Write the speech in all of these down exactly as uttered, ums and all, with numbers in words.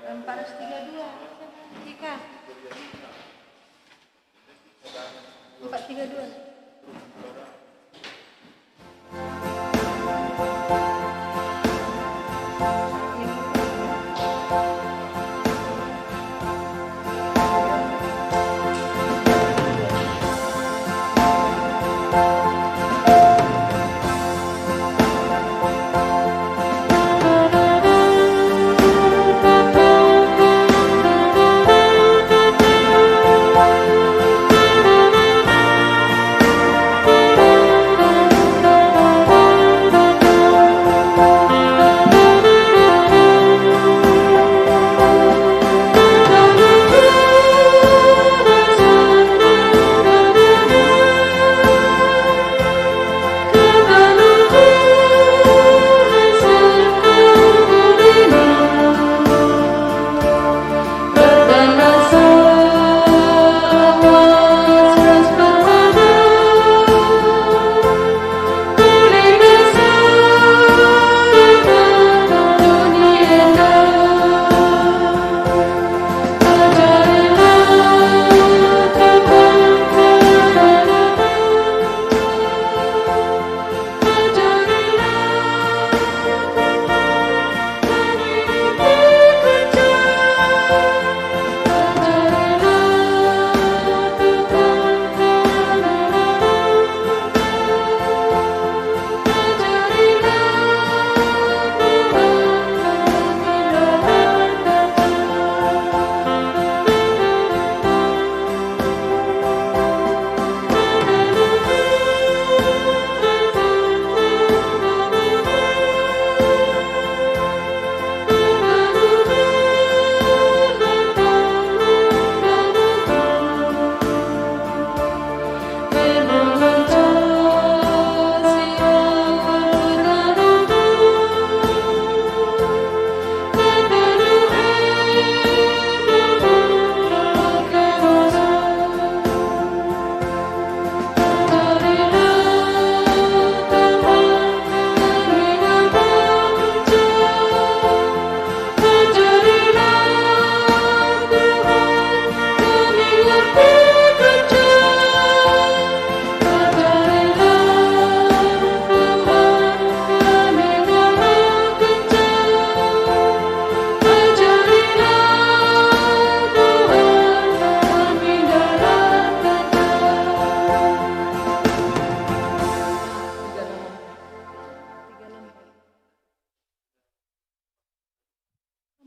Empat ratus tiga dua. Tiga. Empat tiga dua.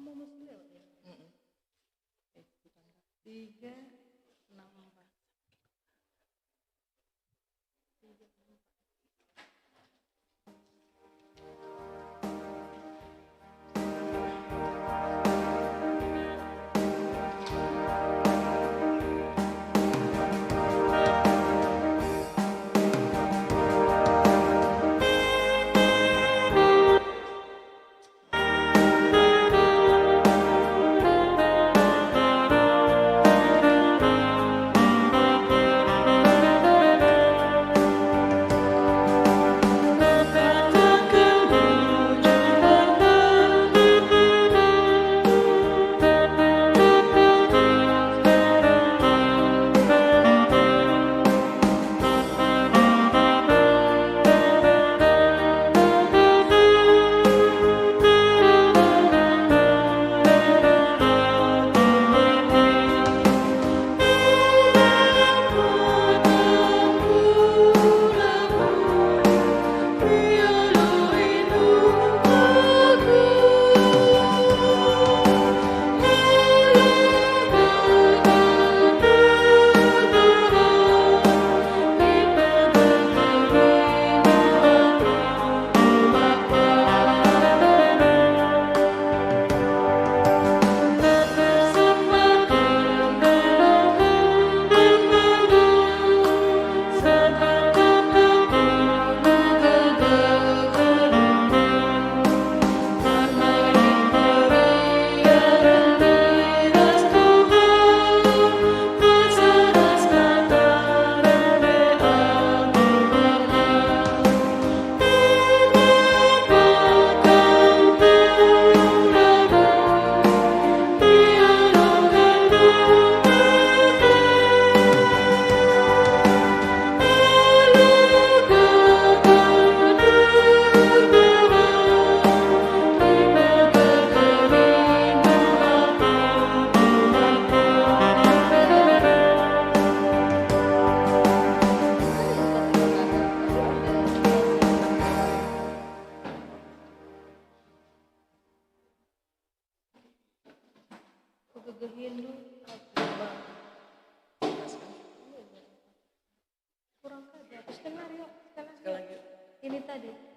Kamu masih lewat ya? Mm-mm. Eh, tiga enam empat. Tiga enam empat. Tadi.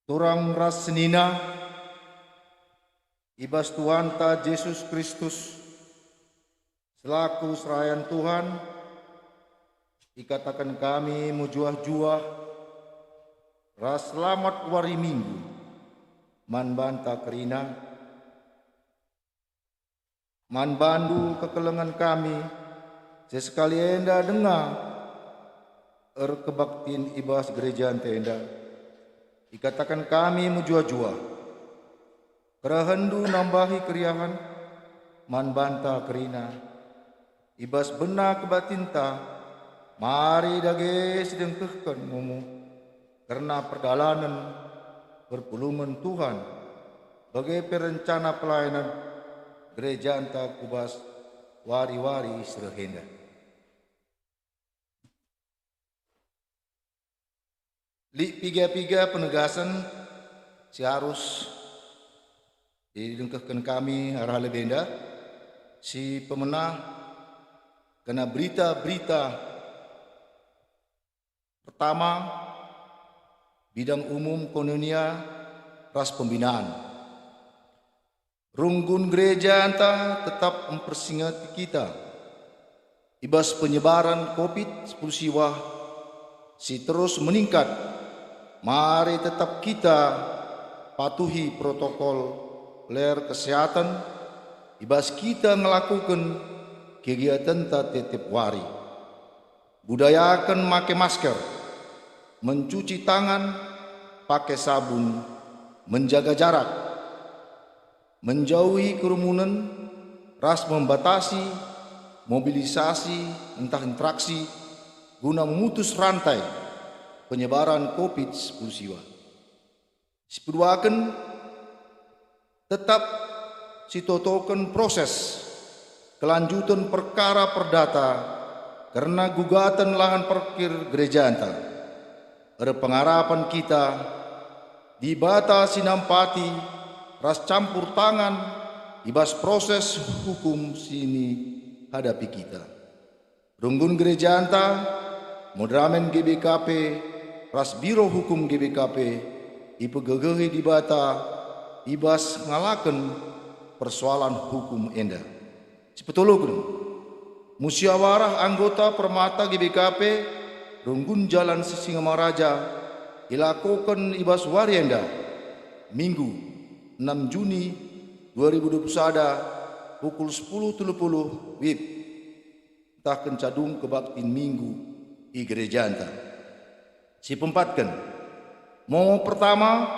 Turang ras senina, i bas Tuhanta Jesus Kristus, selaku serayan Tuhan, ikataken kami mejuah-juah ras selamat wari Minggu man banta kerina. Man bandu kekelengen kami, sesekali enda denga erkebaktin i bas gerejanta enda. Ikataken kami mejuah-juah, kerehenndu nambahi keriahen man banta kerina. I bas bena kebatinta, mari dage sidengkehken mumu kerna perdalanen perpulungen Tuhan, bage pe rencana pelayanan gerejanta ku bas wari-wari si reh enda. Lit piga-piga penegasen si arus idengkehken kami arah lebe enda, si pemena kerna berita-berita. Pertama, bidang umum, koinonia, ras pembinaan. Runggun gerejanta tetap memperingati kita i bas penyebaran covid sepuluh siwah si terus meningkat. Mari tetap kita patuhi protokol ler kesehatan i bas kita ngelakoken kegiatenta tep-tep wari. Budayaken make masker, mencuci tangan, pake sabun, menjaga jarak, menjauhi kerumunen, ras membatasi mobilisasi ntah interaksi guna memutus rantai penyebaran covid sepuluh siwah. Sipeduaken, tetap sitotoken proses kelanjuten perkara perdata kerna gugaten lahan parkir gerejanta. Erpengarapen kita, Dibata si nampati ras campur tangan i bas proses hukum si nihadapi kita. Runggun gerejanta, moderamen G B K P, ras Biro Hukum G B K P ipegegehi Dibata i bas ngalaken persoalan hukum enda. Sipetoluken, musyawarah anggota permata G B K P runggun jalan Singamangaraja ilakoken i bas wari enda, Minggu, enam Juni dua ribu dua puluh sada, pukul sepuluh tiga puluh W I B, ntah kenca dung kebaktin Minggu i gerejanta. Sipempatken, momo pertama,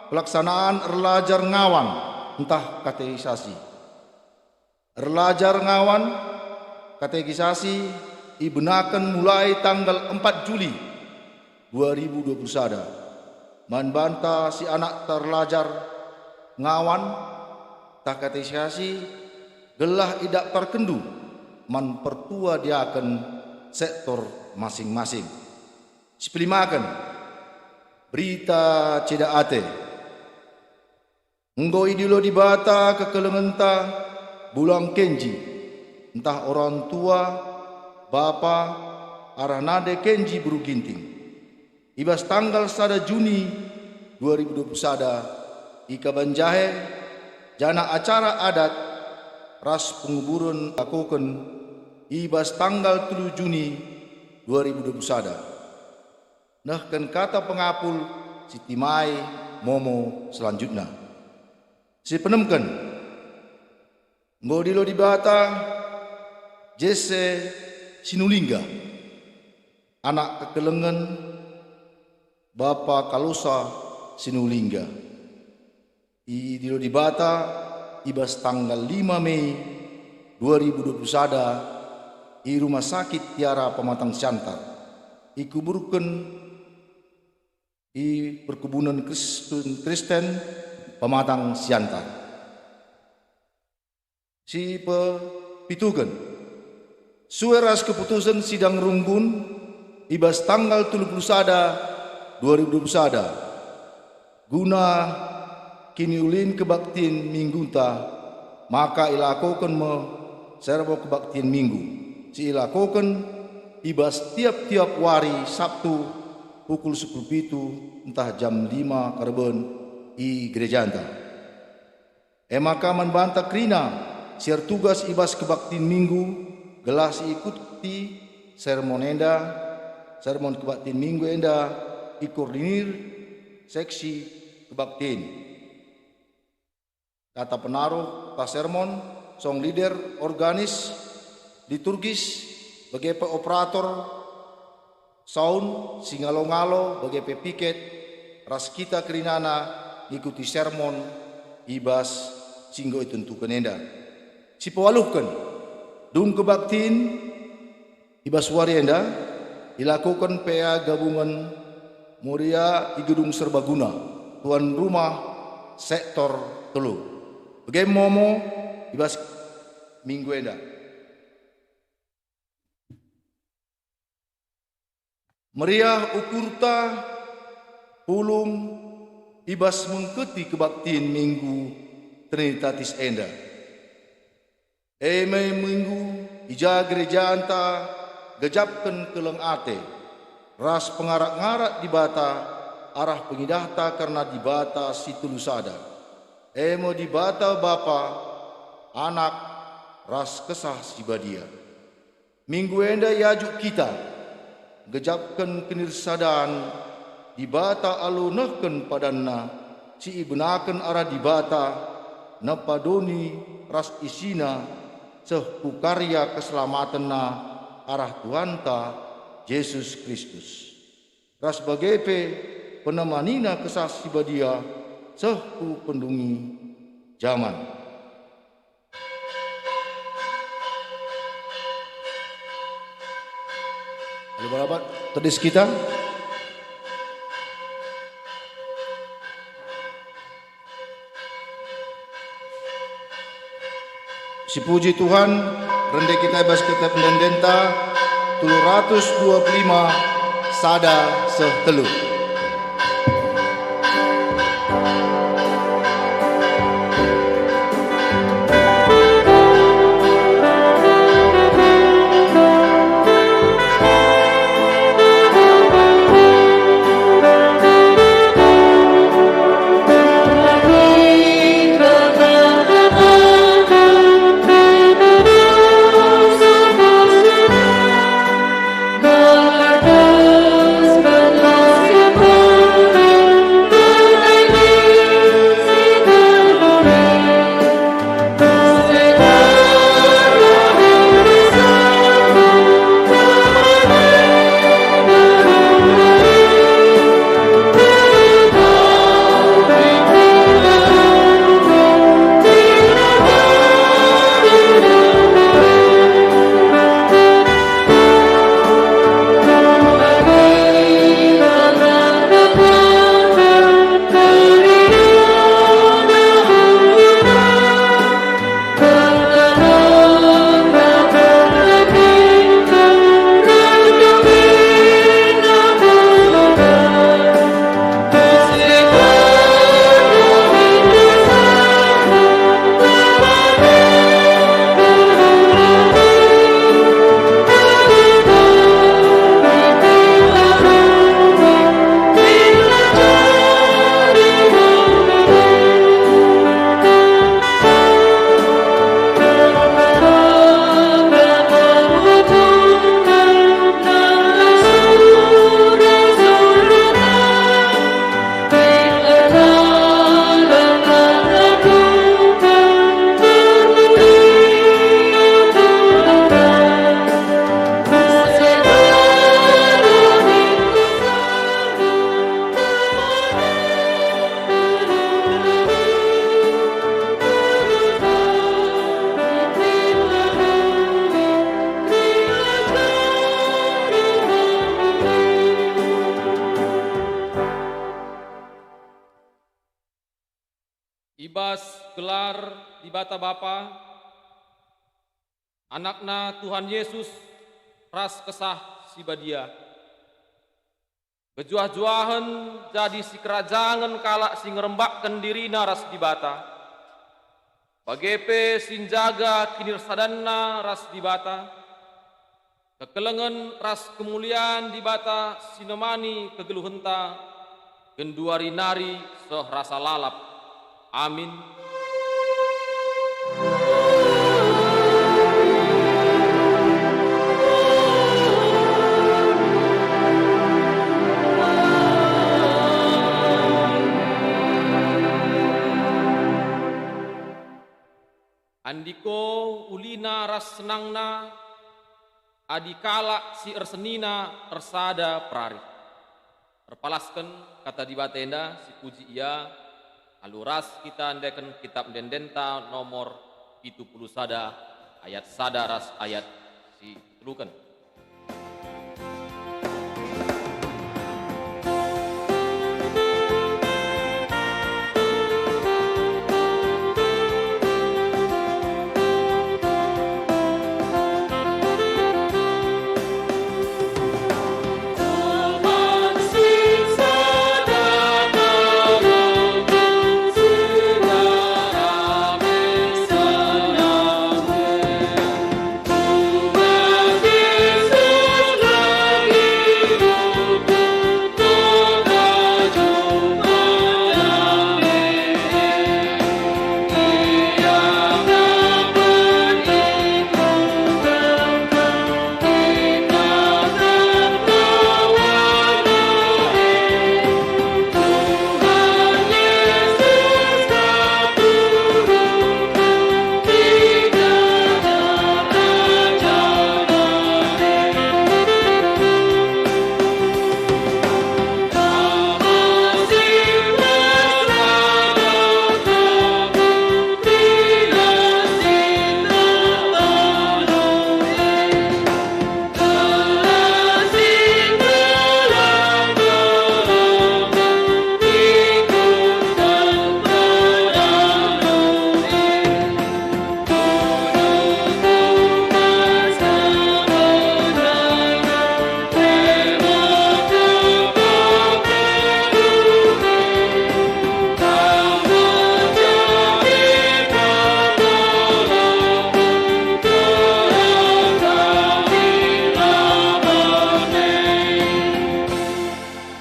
pelaksanaan erlajar ngawan ntah katekisasi. Erlajar ngawan, katekisasi, ibenaken mulai tanggal empat Juli dua ribu dua puluh sada. Man banta si anak terlajar ngawan ntah katekisasi, gelah idaptarkenndu man pertua diaken sektor masing-masing. Sipelimaken, berita ceda ate. Enggo idilo Dibata kekelengenta bulang kenji, ntah orang tua, bapa, arah nande kenji beru ginting. I bas tanggal sada Juni dua ribu dua puluh sada, ikaban jahe, janah acara adat ras penguburen lakoken i bas tanggal telu Juni dua ribu dua puluh sada. Nehken kata pengapul si timai momo selanjutna. Sipenemken, enggo idilo Dibata Jesse Sinulingga, anak kekelengen bapa Kalosa Sinulingga. Idilo Dibata i bas tanggal lima Mei dua ribu dua puluh sada i Rumah Sakit Tiara Pematang Siantar. Ikuburken i perkebunan Kristen, Kristen Pematang Siantar. Sipepituken, sue ras keputusen sidang runggun i bas tanggal telu puluh sada dua ribu dua puluh sada, guna kiniulin kebaktin minggunta, maka ilakoken me serbo kebaktin minggu si ilakoken i bas tiap-tiap wari Sabtu pukul sepuluh pitu ntah jam lima kerben i gerejanta. E maka man banta kerina si ertugas i bas kebaktin Minggu, gelah si ikuti sermon enda, sermon kebaktin Minggu enda ikoordinir seksi kebaktin. Kata penaruh ntah sermon, song leader, organis, liturgis, bage pe operator sound, si ngalo-ngalo, bage pe piket, ras kita kerinana ngikuti sermon i bas si enggo itentuken enda. Sipewaluhken, dung kebaktin, i bas wari enda, ilakoken pea gabungen Moria i Gedung Serbaguna, tuan rumah sektor telu. Bage momo i bas minggu enda. Meriah ukurta pulung i bas mengketi kebaktin Minggu Trinitatis enda. E me minggu i ja gerejanta gejapken keleng ate ras pengarak-ngarak Dibata arah pengidahta kerna Dibata si telu sada, e me Dibata Bapa, Anak, ras Kesah Si Badia. Minggu enda iajuk kita gejapken kinirsadan Dibata alu nehken padanNa si ibenaken arah Dibata, nepa doni ras isina, seh ku karya keselamatenNa arah Tuhanta Jesus Kristus, ras bage pe penemanina Kesah Si Badia seh ku pendungi jaman. Alu barabat, tedis kita. Sipuji Tuhan, rende kita i bas kitab ende-endenta, telu ratus dua puluh lima, sada seh telu. I bas gelar Dibata Bapa, Anakna Tuhan Yesus, ras Kesah Si Badia. Bejuah-juahen jadi sikerajangen kalak si ngerembakken dirina ras Dibata, bage pe si njaga kinirsadanna ras Dibata, Kekelengen ras kemulian Dibata si nemani kegeluhenta, genduari nari seh rasa lalap. Amin. Andiko ulina ras senangna, adi kalak si ersenina ersada perarih. Erpalasken Kata Dibata enda, sipuji Ia, alu ras kita endeken Kitap Ende-endenta nomor pitu puluh sada, ayat sada ras ayat si teluken.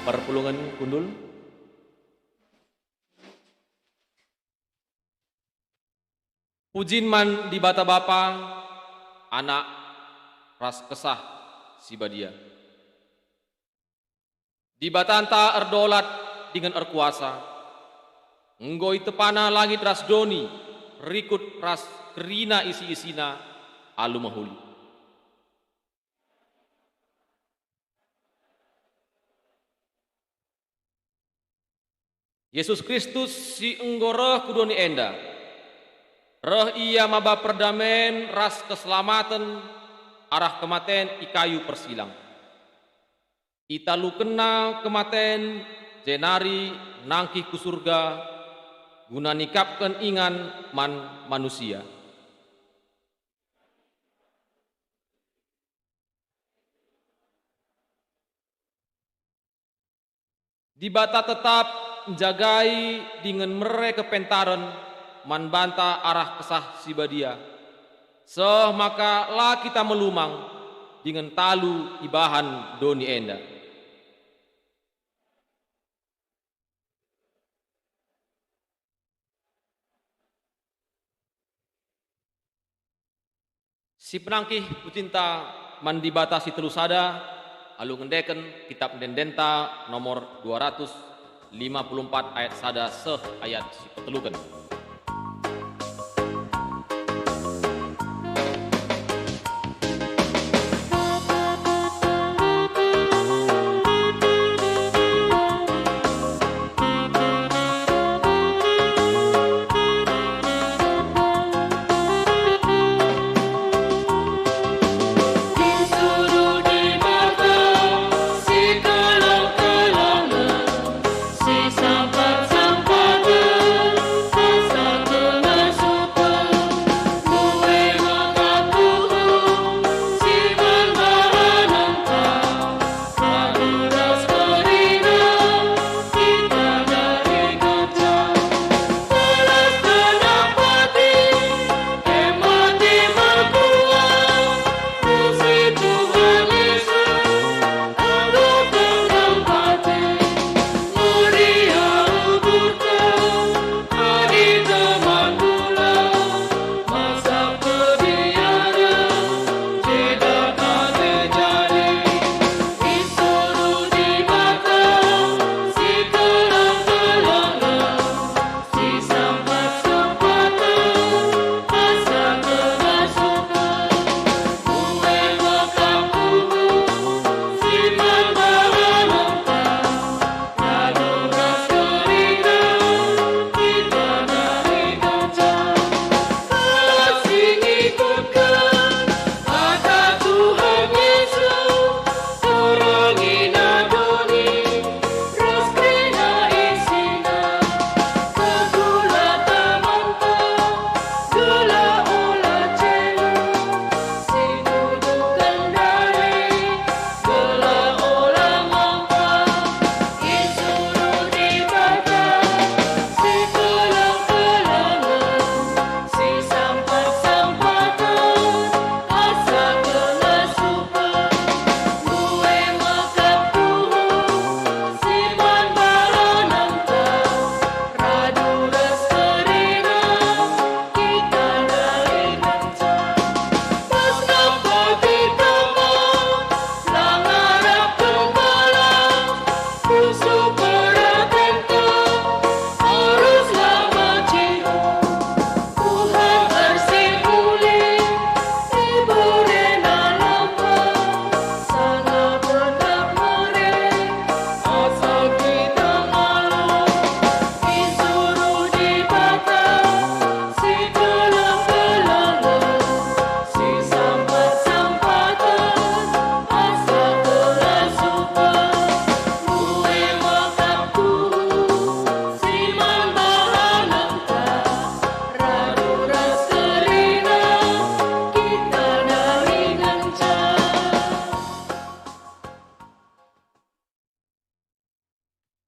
Perpulungen kundul. Pujin man Dibata Bapa, Anak, ras Kesah Si Badia. Dibatanta erdolat dingen erkuasa. Enggo itepana langit ras doni, rikut ras kerina isi-isina alu mehuli. Jesus Kristus si enggo reh ku doni enda, reh Ia maba perdamen ras keselamaten arah kematen i kayu persilang. ItalukenNa kematen, jenari nangkih ku Surga guna nikapken ingan man manusia. Dibata tetap njagai dingen mere kepentaren man banta arah Kesah Si Badia, seh maka la kita melumang dingen talu ibahan doni enda. Si penangkih pujinta man Dibata si telu sada, alu ngendeken Kitap Ende-endenta nomor dua ratus lima puluh empat ayat sada seh ayat si peteluken.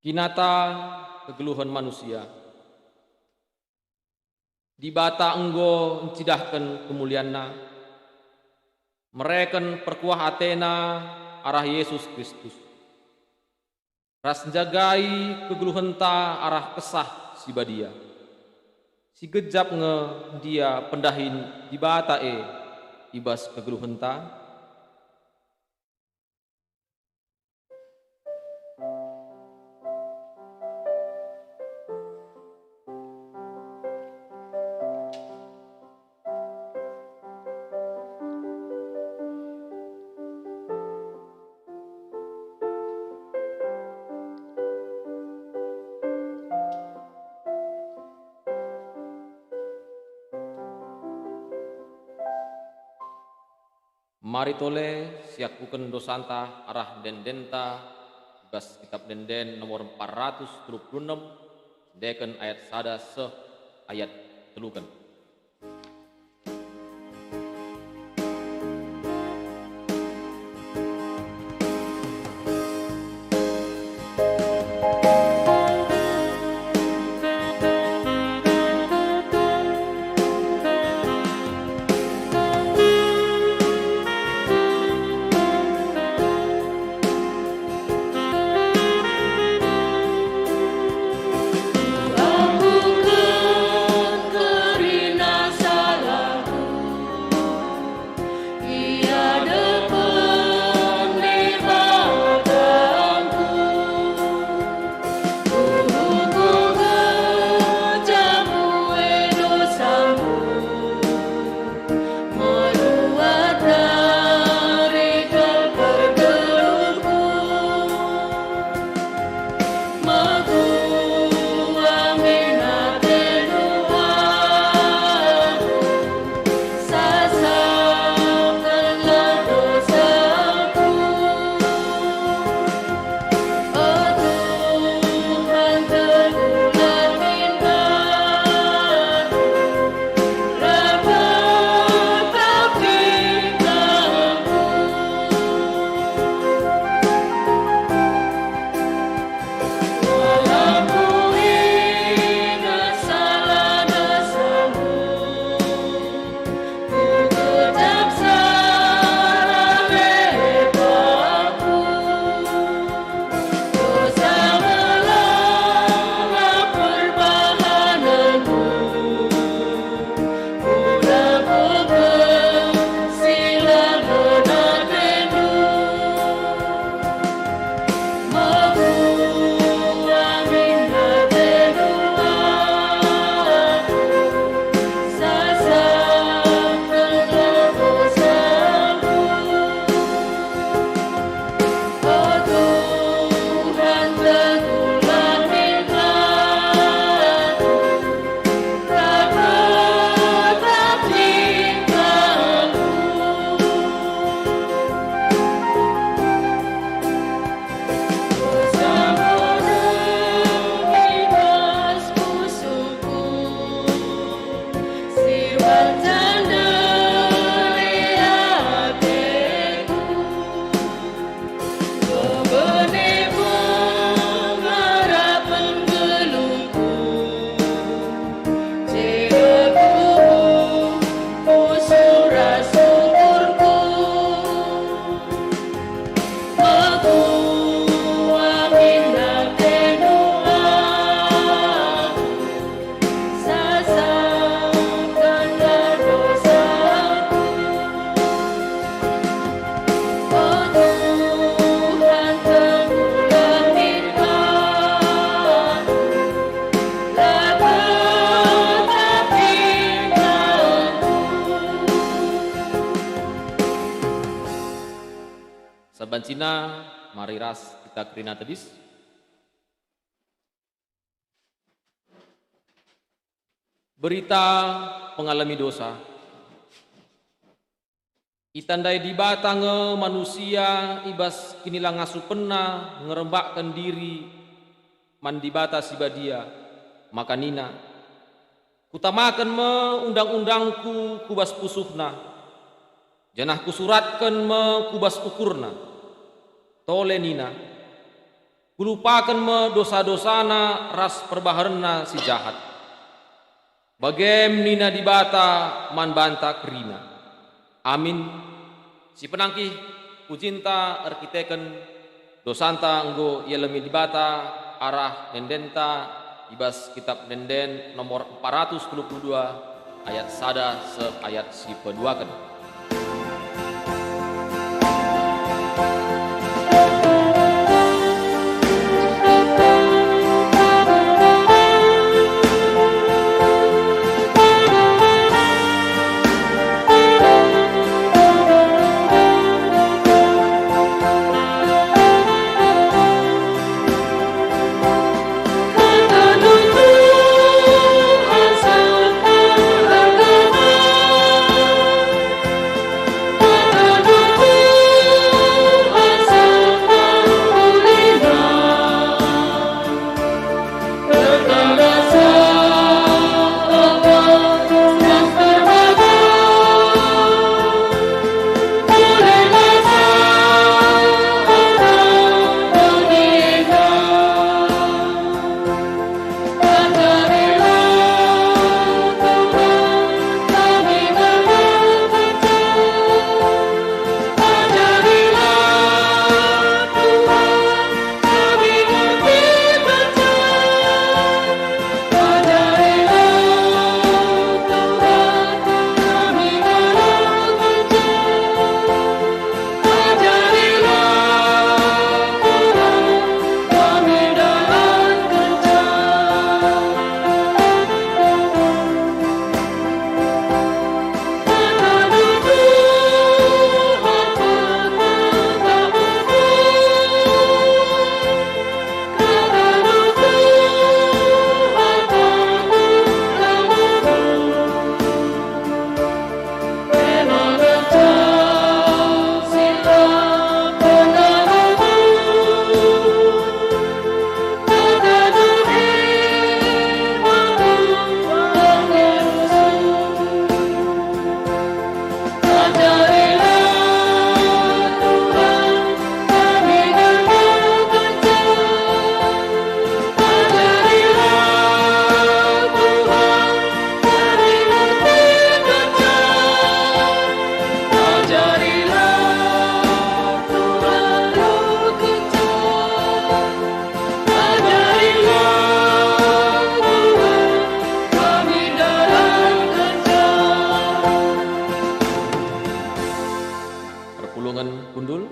Kinata kegeluhen manusia. Dibata enggo ncidahken kemulianNa, mereken perkuah ateNa arah Yesus Kristus, ras njagai kegeluhenta arah Kesah Si Badia. Sigejap nge ndia pendahin Dibata e i bas kegeluhenta? Mari tole siakuken dosanta arah ende-endenta i bas Kitap Ende-enden nomor empat ratus telu puluh enem, endeken ayat sada seh ayat teluken. Sabancina, mari ras kita kerina tedis. Berita pengalemi dosa. Itandai Dibata nge manusia i bas kinilangasupenna ngerembakken diri man Dibata si Badia, maka nina, "Kutamaken me undang-undangKu ku bas pusuhna, janah Kusuratken me ku bas ukurna." Tole nina, Lupaken me dosa-dosana ras perbaharenna si jahat. Bagem nina Dibata man banta kerina. Amin. Si penangkih pujinta erkiteken dosanta enggo ialemi Dibata arah ende-endenta i bas Kitap Ende-enden nomor empat ratus telu puluh dua, ayat sada seh ayat si peduaken. Perpulungen kundul.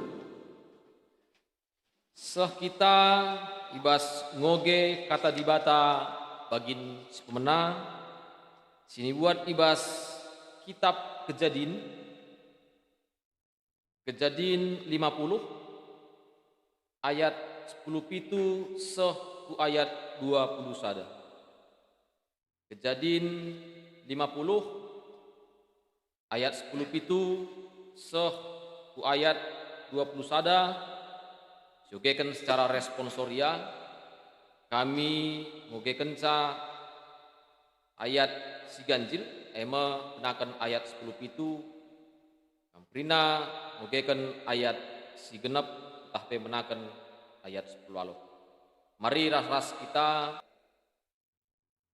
Seh kita i bas ngoge Kata Dibata bagin si pemena, si nibuat i bas Kitap Kejadin, Kejadin lima puluh, ayat sepuluh pitu seh ku ayat dua puluh sada. Kejadin lima puluh, ayat sepuluh pitu seh ku ayat dua puluh sada, siogeken secara responsoria, kami ngogekenca ayat si ganjil, e me kenaken ayat sepuluh pitu, kam kerina ngogeken ayat si genep, ntah pe menaken ayat sepuluh alu. Mari ras-ras kita.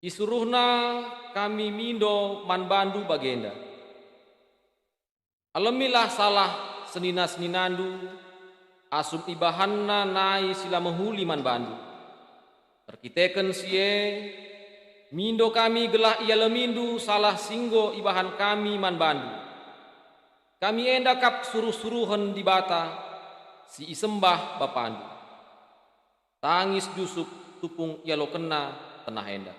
Isuruhna kami mindo man bandu bagenda. Alemilah salah senina-seninandu, asum ibahanna nai si la mehuli man bandu. Erkiteken si e, mindo kami gelah ialemindu salah si enggo ibahan kami man bandu. Kami enda kap suruh-suruhen Dibata si isembah bapandu. Tangis Jusup tupung ialokenna tenah enda.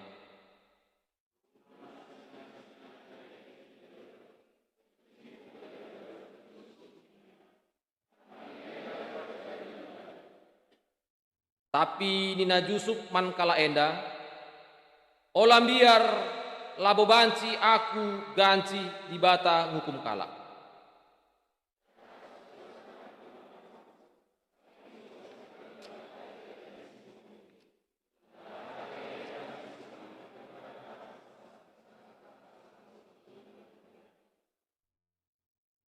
Tapi nina Jusup man kalak enda, "Ola mbiar, labo banci aku gancih Dibata ngukum kalak."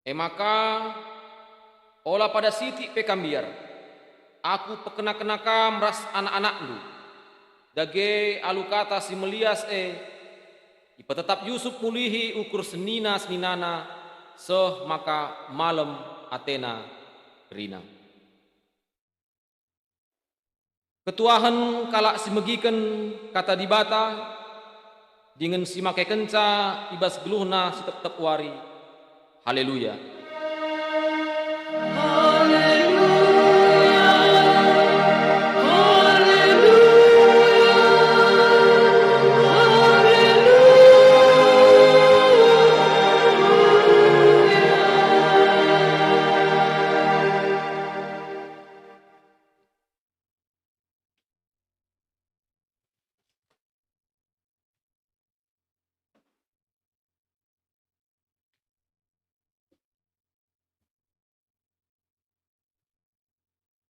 E maka, ola pada sitik pe kam mbiar, Aku pekena-kena kam ras anak-anakndu. Dage alu kata si melias e, ipetetap Yusup mulihi ukur senina-seninana, seh maka malem atena kerina. Ketuahen kalak si megiken Kata Dibata dingen si makekenca i bas geluhna si tep-tep wari. Haleluya!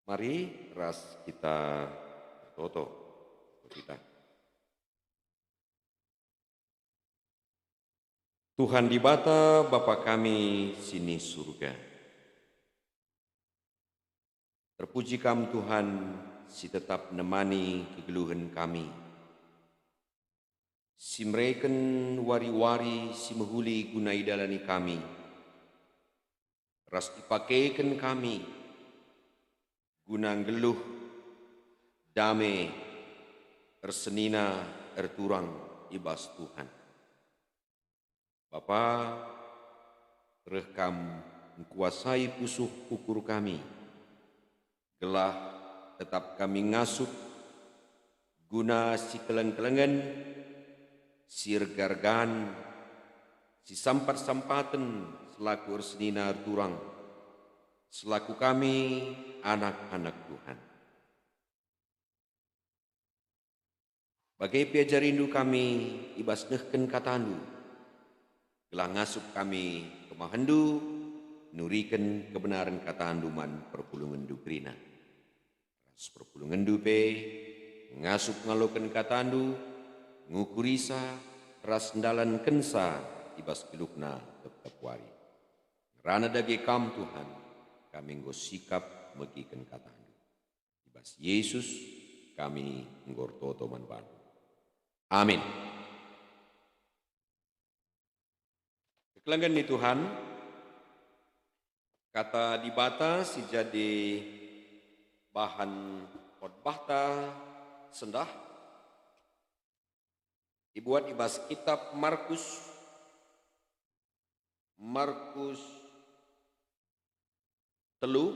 Mari ras kita ertoto. Kita. Tuhan Dibata, Bapa kami si ni Surga. Terpuji Kam, Tuhan, si tetap nemani kegeluhen kami, si mereken wari-wari si mehuli guna idalani kami, ras ipakeken kami guna nggeluh, dame, ersenina, erturang i bas Tuhan. Bapa, reh Kam ngkuasai pusuh ukur kami, gelah tetap kami ngasup guna si keleng-kelengen, si erga-ergan, si sampat-sampaten selaku ersenina erturang, selaku kami anak-anak Tuhan. Bage pe ajarindu kami i bas nehken katandu, gelah ngasup kami kemahenndu nuriken kebenaren katandu man perpulungenndu kerina. Ras perpulungenndu pe ngasup ngaloken katandu, ngukurisa ras ndalankensa i bas geluhna tep-tep wari. Ngerana dage Kam, Tuhan, kami enggo sikap megiken katandu. I bas Yesus kami enggo ertoto man bandu. Amin. Kekelengen ni Tuhan, Kata Dibata si jadi bahan khotbahta sendah ibuat i bas kitab Markus, Markus telu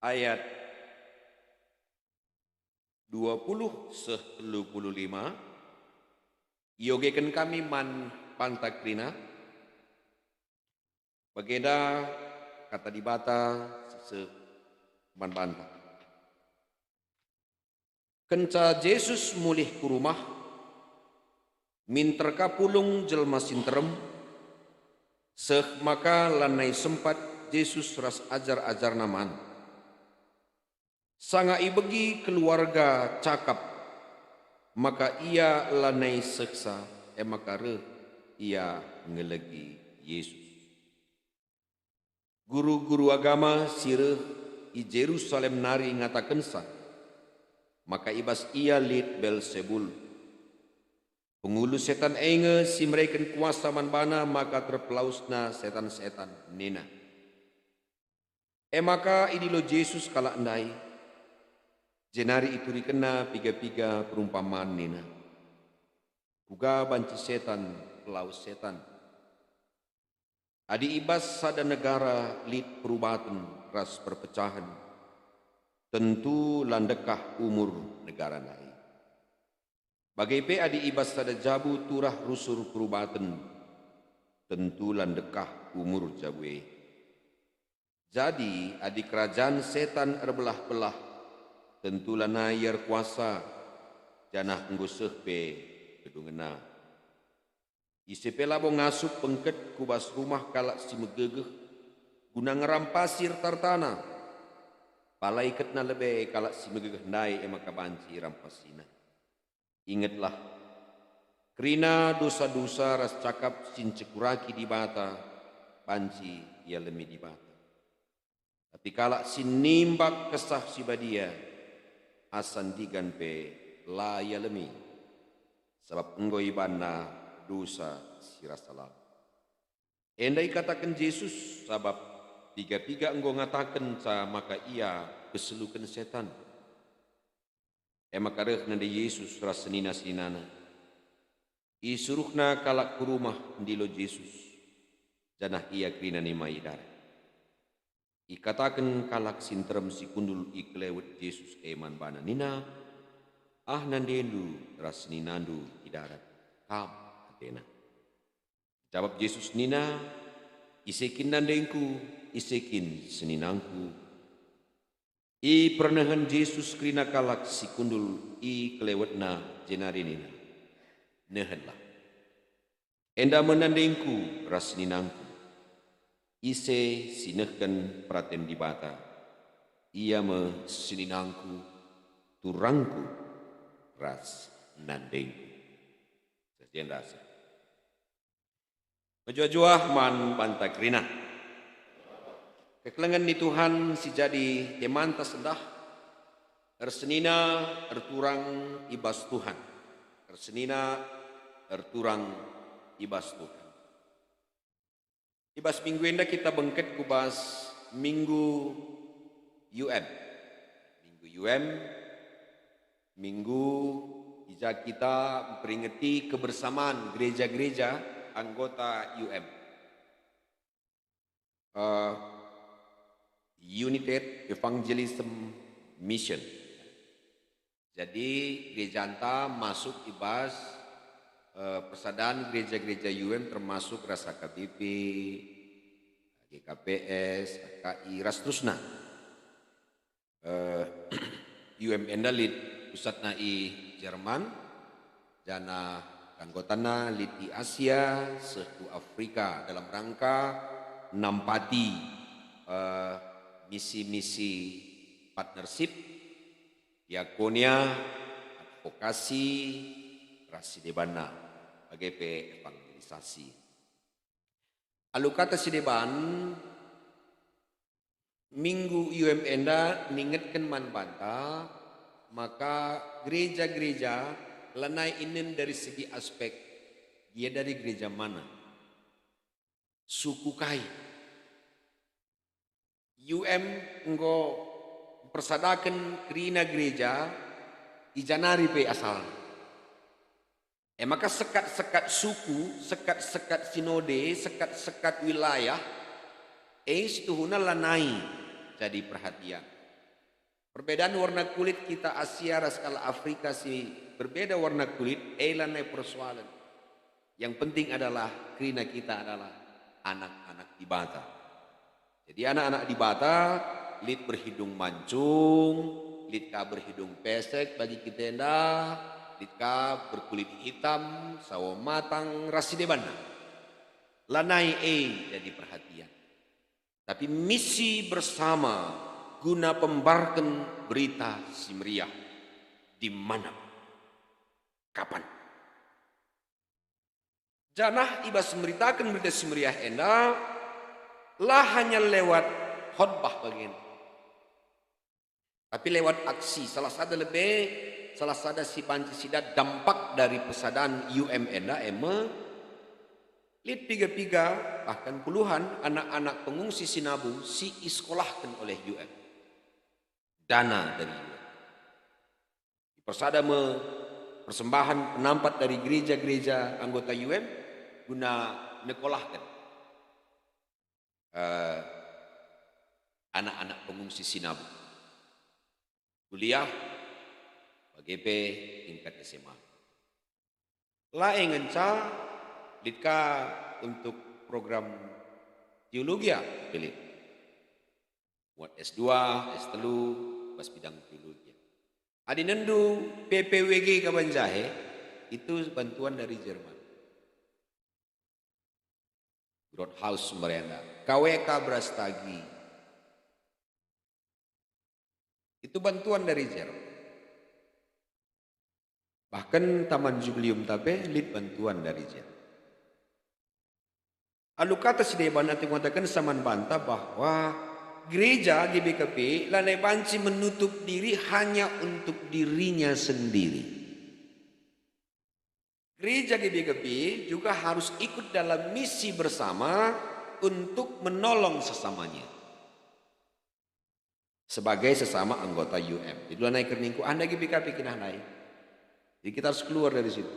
ayat dua puluh seh telu puluh lima, iogeken kami man banta kerina. Bagenda Kata Dibata si seh man banta. Kenca Jesus mulih ku rumah, minter ka pulung jelma si nterem, seh maka lanai sempat Jesus ras ajar-ajarNa man. Sanga ibegi keluarga cakap, maka ia lanai sehsa, e maka reh ia ngelegi Jesus. Guru-guru agama si reh i Jerusalem nari ngatakensa maka i bas ia lit Belsebul. Pengulu setan e nge si mereken kuasa man bana maka terpelawesna setan-setan, nina. E maka idilo Jesus kalak ndai, jenari iturikenna piga-piga perumpaman nina, "Kuga banci setan pelawes setan? Adi i bas sada negara lit perubaten ras perpecahen, tentu la ndekah umur negara ndai. Bage pe adi i bas sada jabu turah rusur perubaten, tentu la ndekah umur jabu e. Jadi, adi kerajan setan erbelah-belah, tentu lanai ia erkuasa, janah enggo seh pe gedungenna. Ise pe labo ngasup bengket ku bas rumah kalak si megegeh guna ngerampasi erta-ertana. Pala iketna lebe kalak si megegeh ndai, e maka banci irampasina. Ingetlah, kerina dosa-dosa ras cakap si ncekuraki Dibata banci ialemi Dibata." Tapi kalak si nimbak Kesah Si Badia, asa ndigan pe la ialemi, sabap enggo ibanna dusa si rasa lalap. Enda ikataken Jesus, sabap piga-piga enggo ngatakenca maka ia keseluken setan. E maka reh nande Jesus ras senina-seninana. Isuruhna kalak ku rumah ndilo Jesus, janah ia kerina nima i darat. Ikataken kalak si nterem si kundul i kelewet Jesus e man bana nina, "Ah nandendu ras seninandu i darat, kam atena." Jabap Jesus nina, "Ise kin nandengku, ise kin seninangku?" Ipernehen Jesus kerina kalak si kundul i kelewetna jenari nina, "Nehenlah. Enda me nandengku ras seninangku. Ise si nehken peraten Dibata, ia me seninangku, turangku, ras nandengku." Seh jenda seh. Mejuah-juah man banta kerina. Kekelengen ni Tuhan si jadi temanta sendah, ersenina erturang i bas Tuhan. Ersenina erturang i bas Tuhan. I bas minggu enda kita bengket ku bas Minggu U M. Minggu U M, minggu i ja kita memperingeti kebersamaan gereja-gereja anggota U M. Eh, United Evangelism Mission. Jadi, gerejanta masuk i bas, eh, persadan gereja-gereja U M, termasuk ras H K B P, G K P S, A K I, ras terusna. Eh, U M enda lit pusatna i Jerman, janah anggotana lit i Asia, seh ku Afrika, dalam rangka nampati, eh, misi-misi partnership, diakonia, advokasi, ras si debanna, bage pe evangelisasi. Alu kata si deban, Minggu U M enda ningetken man banta maka gereja-gereja lanai inen dari segi aspek, gia dari gereja mana, suku kai. U M enggo mpersadaken kerina gereja i ja nari pe asalna. E maka sekat-sekat suku, sekat-sekat sinode, sekat-sekat wilayah, e situhuna lanai jadi perhatian. Perbedaan warna kulit kita Asia ras kalak Afrika si berbeda warna kulit, e lanai persoalen. Yang penting adalah kerina kita adalah anak-anak Dibata. Jadi anak-anak Dibata lit berhidung mancung, lit ka berhidung pesek bagi kita enda, lit ka berkulit hitam, sawo matang, ras si debanna. Lanai e jadi perhatian. Tapi misi bersama guna pembarken berita si meriah di mana, kapan. Janah i bas meritaken Berita Si Meriah enda, la hanya lewat khotbah bagenda, tapi lewat aksi. Salah sada lebe, salah sada si banci sidat dampak dari persadan U M enda e me, lit piga-piga, bahkan puluhan anak-anak pengungsi si nabung si isekolahken oleh U M. Dana dari U M. Dipersada me persembahan penampat dari gereja-gereja anggota U M guna nekolahken, eh, anak-anak pengungsi si nabung. Kuliah, bage pe tingkat S M A. La e ngenca lit ka untuk program teologia, pe lit. Muat S dua, S telu, bas bidang teologia. Adi nendu P P W G ka banjahe, itu bantuan dari Jerman. Broadhouse merenda, K W K Brastagi. Itu bantuan dari Jerman. Bahkan Taman Jubileum ta pe lit bantuan dari Jerman. Alu kata si deban ate ngataken saman banta bahwa Gereja G B K P lanai banci menutup diri hanya untuk dirinya sendiri. Gereja G B K P juga harus ikut dalam misi bersama untuk menolong sesamanya sebagai sesama anggota U M. Jadi, lanai kerningku, anda G B K P kina nai. Jadi, kita harus keluar dari situ.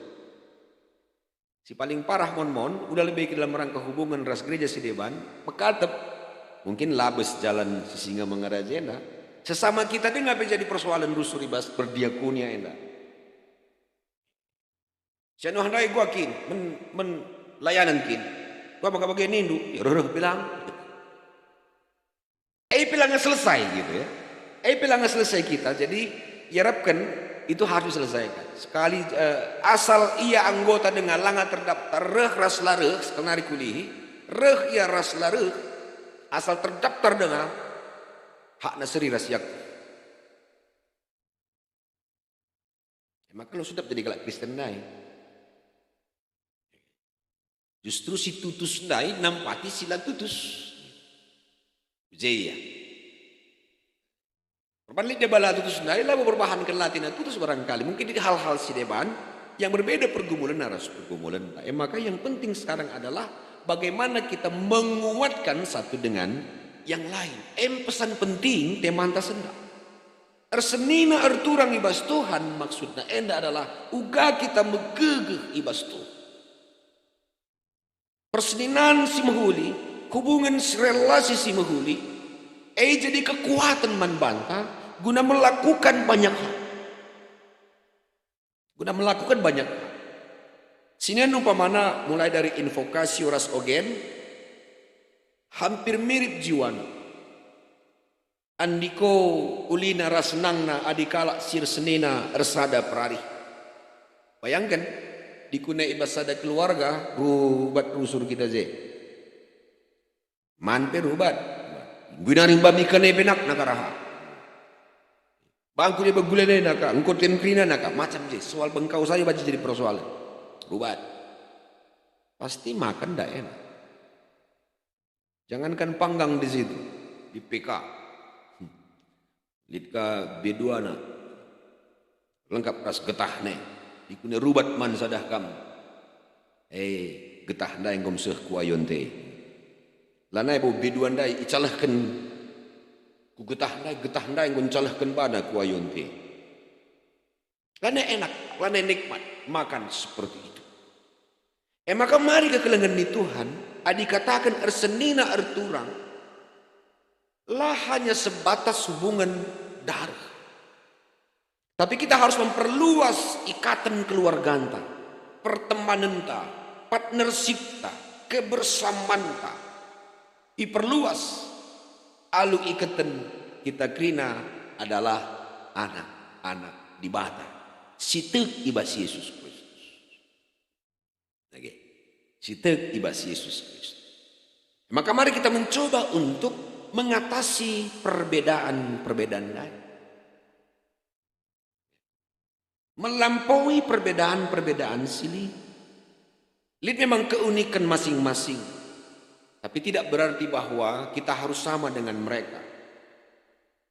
Si paling parah mon-mon, udah lebe ke dalam rangka hubungan ras gereja si deban, mekatep. Mungkin labes jalan si singa mengaraja enda. Sesama kita denga pe jadi persoalan rusur i bas perdiakunia enda. Si anu handai gua kin, men, men layanan kin. Gua maka bage nindu, ya reh-reh bilang. Eh, pe langa selesai gitu ya. Eh, pe langa selesai kita. Jadi, iarapken itu harus diselesaikan. Sekali, eh, asal ia anggota denga langa terdaftar, reh ras la reh, sekenari kulihi, reh ia ras la reh, asal terdaftar denga, hakna seri ras ia. Maka lo sedap jadi kalak Kristen ndai. Justru si tutus ndai nampati si la tutus. Uje ia. Perban lit deba la tutus ndai labo perbahanken latina tutus barangkali. Mungkin di hal-hal si deban yang berbeda pergumulan ras pergumulan. E maka yang penting sekarang adalah bagaimana kita menguatkan satu dengan yang lain. Em pesan penting temanta sendak. Ersenina erturang i bas Tuhan, maksudna enda adalah uga kita megegeh i bas Tuhan. Persenina si mehuli, hubungen si relasi si mehuli, e jadi kekuatan man banta guna melakukan banyak hal. Guna melakukan banyak hal. Sinen umpamana mulai dari invokasi ras ogen, hampir mirip jiwana. Andiko ulina ras senangna adi kalak si ersenina ersada perarih. Bayangken, dikune i bas sada keluarga, rubat rusur kita je. Man pe rubat. Nggui nari mbabi kene penakna karaha. Bangku dia begulene naka, engko tem kerina naka, macam je. Soal bengkau saja banci jadi persoalan. Rubat. Pasti makan ndak enak. Jangankan panggang di situ, di P K. Lit ka beduana, lengkap ras getahna. Dikune rubat man sadah kam. Eh, getah ndai enggo meseh ku ayonte. Lanai bo beduan ndai icalehken ku getah ndai, getah ndai enggo ncalehken bana ku ayonte. Lanai enak, lanai nikmat makan seperti itu. E maka mari kekelengen ni Tuhan, adi kataken ersenina erturang, la hanya sebatas hubungan darah. Tapi kita harus memperluas ikaten keluarganta, pertemanenta, partnershipta, kebersamanta. Iperluas alu iketen kita kerina adalah anak-anak Dibata si tek i bas Yesus Kristus. Oke. Si tek i bas Yesus Kristus. Maka mari kita mencoba untuk mengatasi perbedaan-perbedaan lain. Melampaui perbedaan-perbedaan si lit. Lit memang keunikan masing-masing. Tapi tidak berarti bahwa kita harus sama dengan mereka.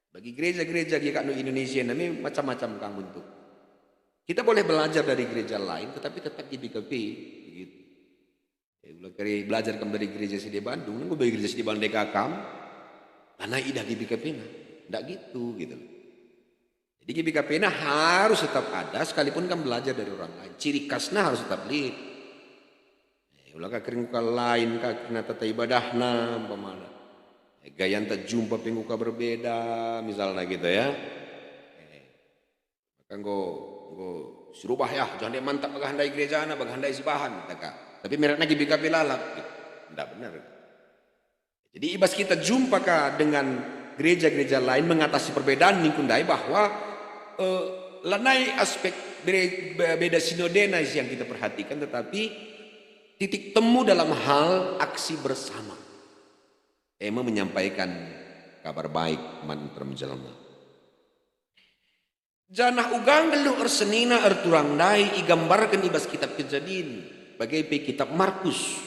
Bagi gereja-gereja gia kak nu Indonesia nami macam-macam kang bentuk. Kita boleh belajar dari gereja lain, tetapi tetap G B K P, begitu. Ya, ula kari belajar kam dari gereja si deban, dung nunggu bagi gereja si deban deka kam, lanai idah G B K P na. Ndak gitu, gitu loh. Jadi G B K P na harus tetap ada, sekalipun kam belajar dari orang lain. Ciri khasna harus tetap lit. Eh, ula ka kering ka lain ka kena tata ibadahna, umpamana. Eh, gayanta jumpa pe enggo ka berbeda, misalna gitu ya. Eh, maka enggo, enggo si rubah ya, jangan dia mantap bagah ndai gerejana, bagah ndai sibahan, kata ka. Tapi merekna G B K P lalap, gitu. Ndak benar. Jadi, i bas kita jumpa ka dengan gereja-gereja lain mengatasi perbedaan ningku ndai bahwa, eh, lanai aspek bere-, be-, beda sinodena yang kita perhatikan, tetapi titik temu dalam hal aksi bersama. Ema menyampaikan kabar baik man nterem jelma. Janah uga nggeluh ersenina erturang ndai igambarken i bas kitab Kejadin, bage pe kitab Markus.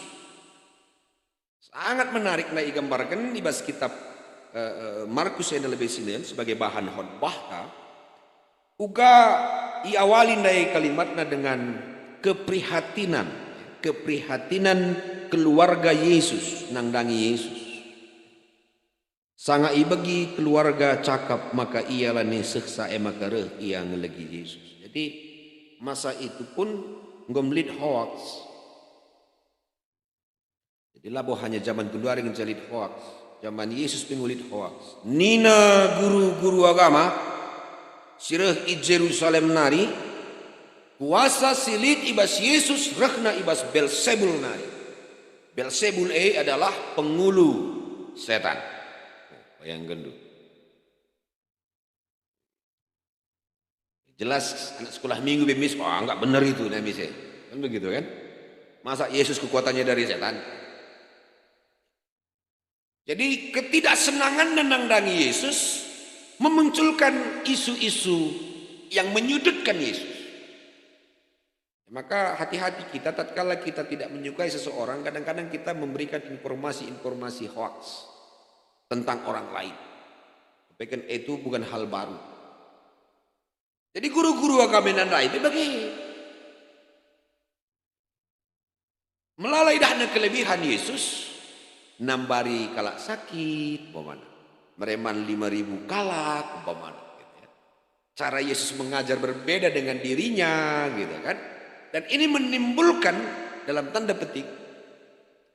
Sangat menarik ndai igambarken i bas kitab eh, eh, Markus enda lebe sinen sebagai bahan khotbahta, uga iawali ndai kalimatna dengan keprihatinan, keprihatinan keluarga Yesus, nandangi Yesus. Sanga ibegi keluarga cakap maka ia lanai sehsa, e maka reh ia ngelegi Yesus. Jadi, masa itu pun enggo lit hoaks. Jadi, labo hanya jaman genduari ngenca lit hoaks. Jaman Yesus pe enggo lit hoaks. Nina guru-guru agama si reh i Jerusalem nari, kuasa si lit i bas Yesus rehna i bas Belsebul nari. Belsebul e adalah pengulu setan. Oh, bayangkenndu. Jelas anak sekolah minggu be mis, "Wah, nggak bener itu, nak mis e." Kan begitu kan? Masa Yesus kekuatannya dari setan? Jadi ketidaksenangan nandangi Yesus memunculkan isu-isu yang menyudutkan Yesus. Maka hati-hati kita tatkala kita tidak menyukai seseorang, kadang-kadang kita memberikan informasi-informasi hoaks tentang orang lain. Tapi kan itu bukan hal baru. Jadi guru-guru agama nandai pe bage. Melala idahna kelebihan Yesus, nambari kalak sakit, umpamana. Mereman lima ribu kalak, umpamana. Gitu ya. Cara Yesus mengajar berbeda dengan dirinya, gitu kan. Dan ini menimbulkan, dalam tanda petik,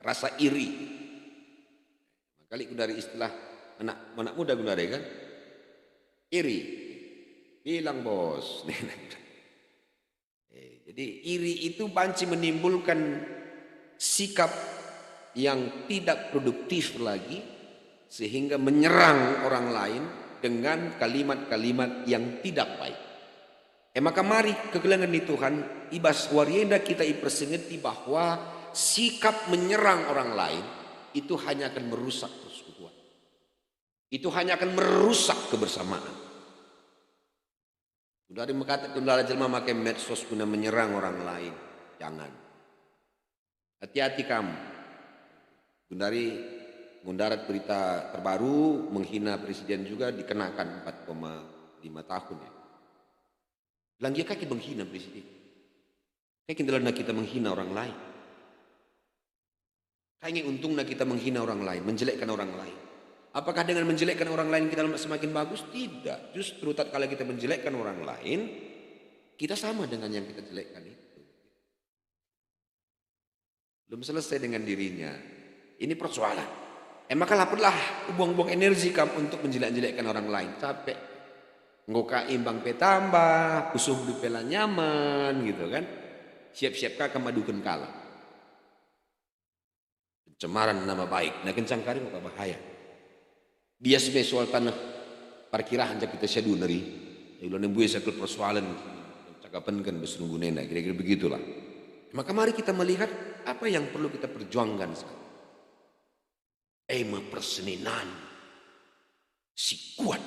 rasa iri. Kali gundari istilah anak, anak muda gundari kan? Iri. Bilang bos. Eh, jadi iri itu banci menimbulkan sikap yang tidak produktif lagi, sehingga menyerang orang lain dengan kalimat-kalimat yang tidak baik. E maka mari kekelengen ni Tuhan, i bas wari enda kita ipersingeti bahwa sikap menyerang orang lain itu hanya akan merusak persekutuan. Itu hanya akan merusak kebersamaan. Udah mekate kendala jelma make medsos guna menyerang orang lain. Jangan. Hati-hati kam. Gundari ngundarat berita terbaru, menghina presiden juga dikenakan empat koma lima tahun ya. Langgia kaki menghina presiden. Kaki dalanna kita menghina orang lain. Kai nge untungna kita menghina orang lain, menjelekkan orang lain? Apakah dengan menjelekkan orang lain kita semakin bagus? Tidak. Justru tatkala kita menjelekkan orang lain, kita sama dengan yang kita jelekkan itu. Belum selesai dengan dirinya. Ini persoalan. E maka lapenlah, buang-buang energi kam untuk menjelek-jelekkan orang lain. Capek. Enggo ka imbang pe tambah, pusuhndu pe la nyaman, gitu kan. Siap-siap ka kam aduken kalak. Pencemaran nama baik, nah kencang kari maka bahaya. Bias me soal taneh parkirahen ja kita siadu nari. Ya, ulana mbue sakel persoalan cakapenken bas nunggu nena, kira-kira begitulah. Maka mari kita melihat apa yang perlu kita perjuangkan sekarang. E me perseninen si kuat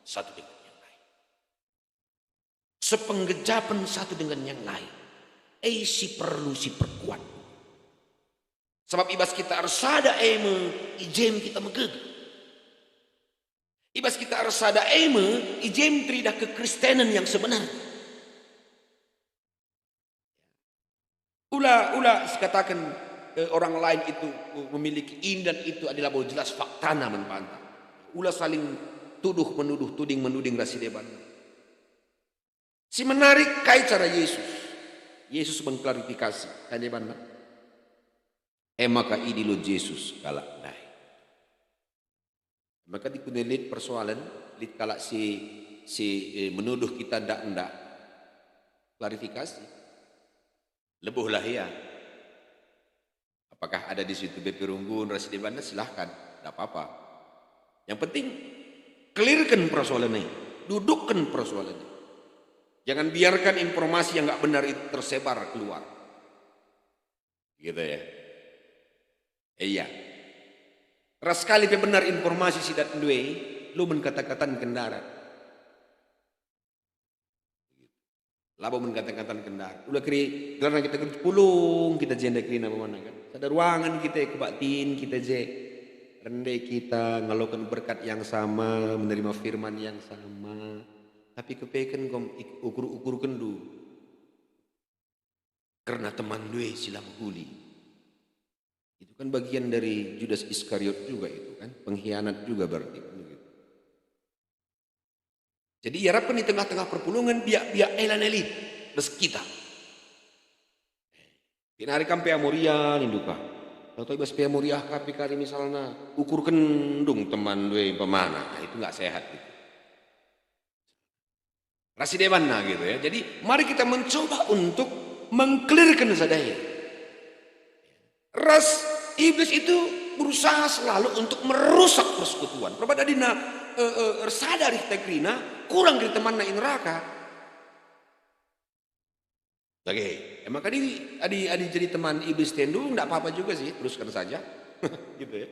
satu dengan yang lain. Sepenggejapen satu dengan yang lain. E si perlu si perkuat. Sabap i bas kita ersada e me, i jem kita megegeh. I bas kita ersada e me, i jem teridah kekristenen yang sebenar. Ula, ula sikataken, eh, orang lain itu, eh, memiliki ini dan itu adi labo jelas faktana man banta. Ula saling tuduh menuduh, tuding menuding ras si deban. Si menarik kai cara Yesus. Yesus mengklarifikasi kai debanna. E maka idilo Jesus kalak ndai. Maka dikune lit persoalan, lit kalak si, si, eh, menuduh kita ndak-ndak. Klarifikasi. Lebuhlah ia. Apakah ada di situ B P Runggun ras si debanna? Silahkan, ndak apa-apa. Yang penting, clearkan persoalan ini. Dudukkan persoalan ini. Jangan biarkan informasi yang nggak benar itu tersebar keluar. Gitu ya. Iya. Ras sekali pe benar informasi si datndu e, lu men kata-katan kendarat. Labo men kata-katan kendarat. Ula keri, gelarna kita keri pulung kita jenda kerina pemana kan. Sada ruangan kita, kebaktin kita je. Ende kita ngaloken berkat yang sama, menerima firman yang sama, tapi kepeken kom ik-, ukur-ukurkenndu kerna temanndu e si la mehuli. Itu kan bagian dari Judas Iskariot juga itu kan, pengkhianat juga berarti kan begitu. Jadi iarapken i tengah-tengah perpulungen biak-biak e lanai lit ras kita. Pinari kam pe Amoria nindu ka. Toto i bas pe Amoria ka pe kari misalna ukurken dung teman due umpamana. Nah, itu nggak sehat gitu. Ras si debanna gitu ya. Jadi mari kita mencoba untuk mengklirken sada e. Ras iblis itu berusaha selalu untuk merusak persekutuan. Perbahan adina, eh, eh, ersada reh ta kerina, kurang reh temanna i neraka. Oke, emang kan ini adi, adi jadi teman iblis tendu, ndak apa-apa juga sih, teruskan saja. Gitu ya.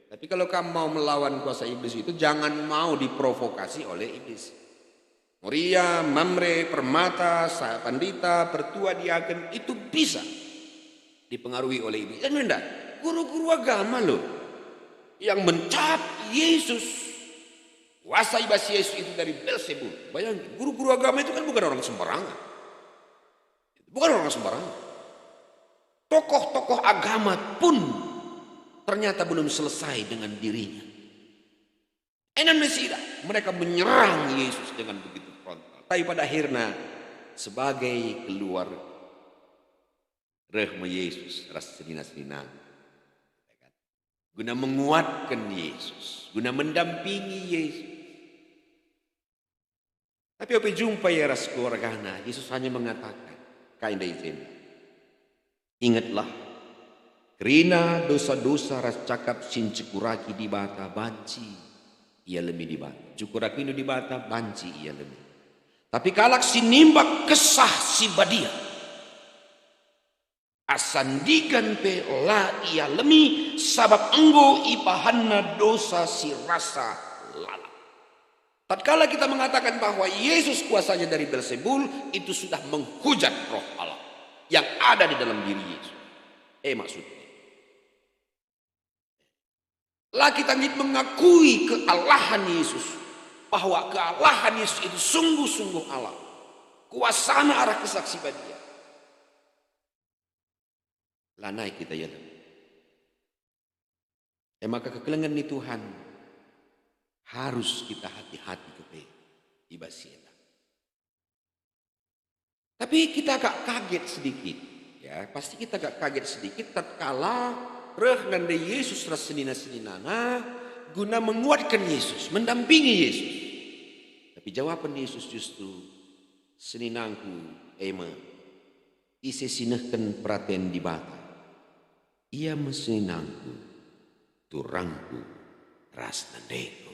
Tapi kalau kamu mau melawan kuasa iblis itu, jangan mau diprovokasi oleh iblis. Moria, Mamre, permata, sa-, pandita, pertua, diaken, itu bisa dipengaruhi oleh iblis. Dan enggak, guru-guru agama loh yang mencap Yesus. Kuasa i bas Yesus itu dari Belzebul. Bayangkan, guru-guru agama itu kan bukan orang sembarangan. Bukan orang sembarangan. Tokoh-tokoh agama pun ternyata belum selesai dengan dirinya. Enan mesida, mereka menyerang Yesus dengan begitu frontal. Tapi pada akhirnya, sebagai keluarga, reh me Yesus ras senina-senina. Guna menguatken Yesus, guna mendampingi Yesus. Tapi ope jumpa ia ras keluargana, Yesus hanya mengatakan, kai ndai i jenda? Ingetlah, kerina dosa-dosa ras cakap si ncekuraki Dibata banci ialemi Dibata. Ncekuraki Dibata banci ialemi. Tapi kalak si nimbak Kesah Si Badia, asa ndigan pe la ialemi, sabap enggo ibahanna dosa si rasa lalap. Tatkala kita mengatakan bahwa Yesus kuasanya dari Belzebul, itu sudah menghujat Roh Allah yang ada di dalam diri Yesus. Eh, maksudnya, la kita nggit mengakui kealahan Yesus, bahwa kealahan Yesus itu sungguh-sungguh Allah. Kuasana arah Kesah Si Badia. Lanai kita ialemi. E maka kekelengen ni Tuhan harus kita hati-hati kepe i bas si enda. Tapi kita agak kaget sedikit, ya, pasti kita agak kaget sedikit tatkala reh nande Yesus ras senina-seninana guna menguatkan Yesus, mendampingi Yesus. Tapi jawaben Yesus justru, "Seninangku, e me, ise si nehken peraten Dibata, ia me seninangku, turangku, ras nandeku."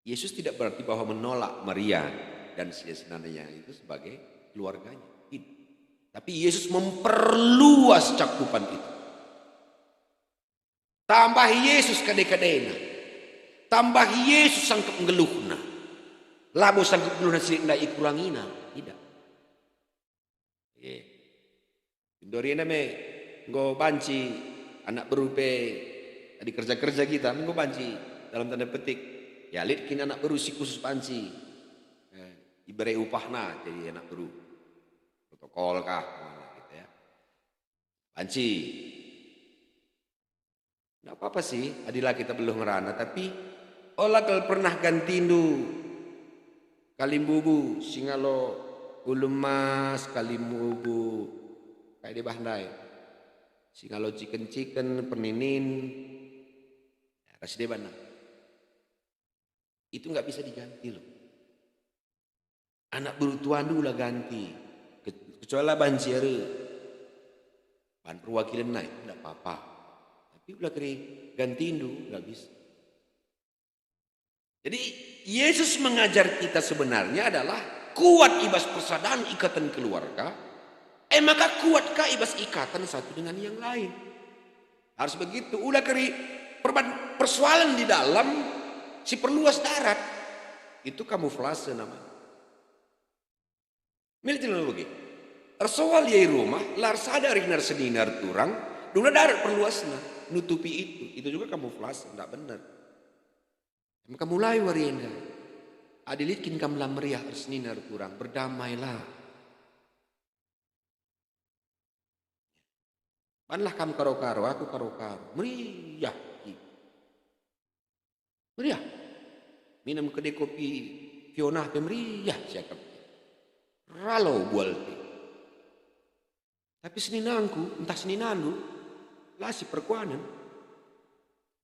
Yesus tidak berarti bahwa menolak Maria dan si senananya itu sebagai keluarganya. Tidak. Tapi Yesus memperluas cakupan itu. Tambah Yesus kade-kadena. Tambah Yesus sangkep nggeluhna. Labo sangkep nggeluhna si enda ikurangina. Tidak. Ye. Pindu ari enda me enggo banci anak beru pe adi kerja-kerja kita, enggo banci dalam tanda petik. Ya, lit kin anak beru si khusus banci. Eh, ibere upahna jadi anak beru. Protokol kah, gitu ya. Banci. Nggak apa-apa sih, adi la kita beluh ngerana, tapi ola kal pernah gantindu kalimbubu, singalo ulu emas, kalimbubu, kai deba ndai, singalo ciken-ciken, perninin, ya, ras deba nah. Itu nggak bisa diganti loh. Anak beru tuandu ula ganti, ke-, kecuali la banci are. Bahan perwakilen nai, nggak apa-apa. Tapi ula keri gantindu, nggak bisa. Jadi, Yesus mengajar kita sebenarnya adalah kuat i bas persadan ikaten keluarga, e maka kuat ka i bas ikaten satu dengan yang lain. Harus begitu. Ula keri perban-, persoalan di dalam si perluas darat. Itu kamuflase namanya. Milih tidak bagi. Ersoal ia i rumah, la ersada reh nande senina turang, dungna darat perluasna. nutupi itu. Itu juga kamuflase, ndak bener. Maka mulai wari enda, adi lit kin kam la meriah ersenina erkurang, berdamailah. Banlah kam karo-karo, aku karo-karo. Meriah kita. Meriah. Minem kede kopi Fiona pe meriah siakap. Ralo bual pe. Tapi seninangku, entah seninandu, la si perkuanen.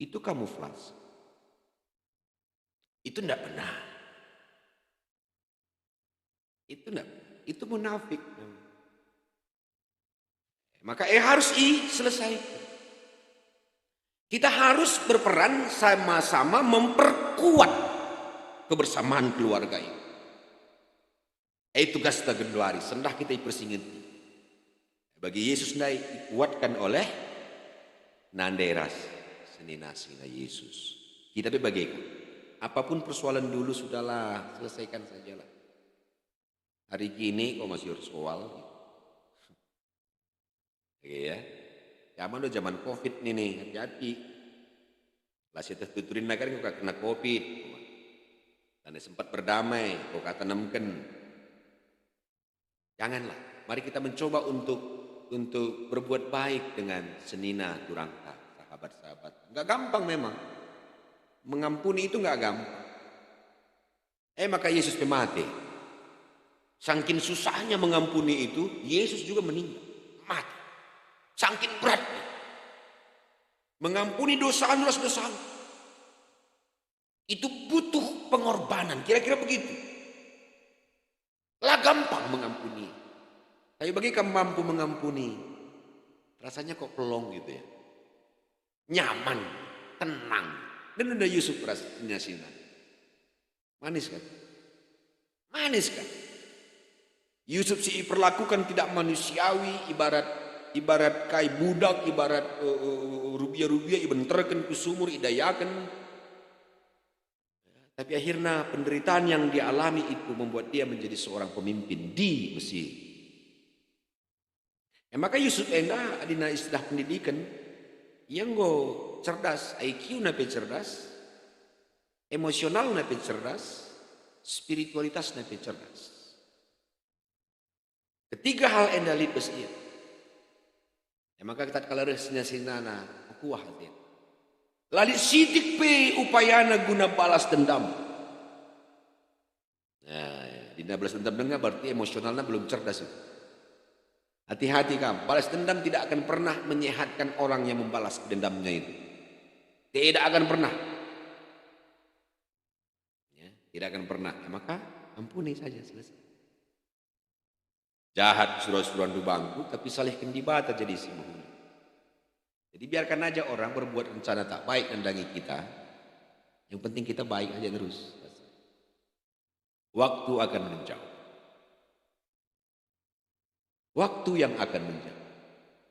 Itu kamuflase. Itu ndak benar. Itu ndak, itu munafik namanya. Maka eh harus i selesaikan. Kita harus berperan sama-sama memperkuat kebersamaan keluarga ini. Eh tugas kita genduari, sendah kita ipersingeti. Bagi Yesus ndai ikuatkan oleh nande ras senina-senina Yesus. Kita pe bagaikan. Apapun persoalan dulu, sudahlah, selesaikan sajalah. Hari kini kok masih soal gitu. Oke ya. Zaman udah zaman covid nih nih, hati-hati. Lah si tuturin kan kok kena covid. Karena sempat berdamai, kok kata nemken. Janganlah. Mari kita mencoba untuk untuk berbuat baik dengan senina turangka, sahabat-sahabat. Enggak gampang memang. Mengampuni itu enggak gampang. Eh, maka Yesus pe mate. Sangkin susahnya mengampuni itu, Yesus juga meninggal. Mate. Sangkin beratnya. Mengampuni dosa ras dosa. Itu butuh pengorbanan. Kira-kira begitu. La gampang mengampuni. Tapi bagi kam mampu mengampuni, rasanya kok pelong gitu ya. Nyaman, tenang. Dan udah Yusuf ras senina-senina. Manis kan? Manis kan? Yusuf si iperlakukan tidak manusiawi, ibarat ibarat kai budak, ibarat eh, eh, rubia-rubia ibenterken ku sumur, idayaken. Tapi akhirnya penderitaan yang dialami itu membuat dia menjadi seorang pemimpin di Mesir. E maka Yusuf enda adina istilah pendidikan, ia enggo cerdas, I Q-na pe cerdas, emosionalna pe cerdas, spiritualitasna pe cerdas. Ketiga hal enda lit bas ia. E maka tatkala reh senina-seninana, mekuah ateNa. La lit sitik pe upayana guna balas dendam. Nah, adina balas dendam denga berarti emosionalna belum cerdas itu. Hati-hati kam, balas dendam tidak akan pernah menyehatkan orang yang membalas dendamnya itu. Tidak akan pernah. Ya, tidak akan pernah. Ya, maka ampuni saja, selesai. Jahat sura-surandu bangku, tapi salihken Dibata jadi si mehuli. Jadi biarkan aja orang berbuat rencana tak baik nandangi kita. Yang penting kita baik aja terus. Waktu akan menjawab. Waktu yang akan menjawab.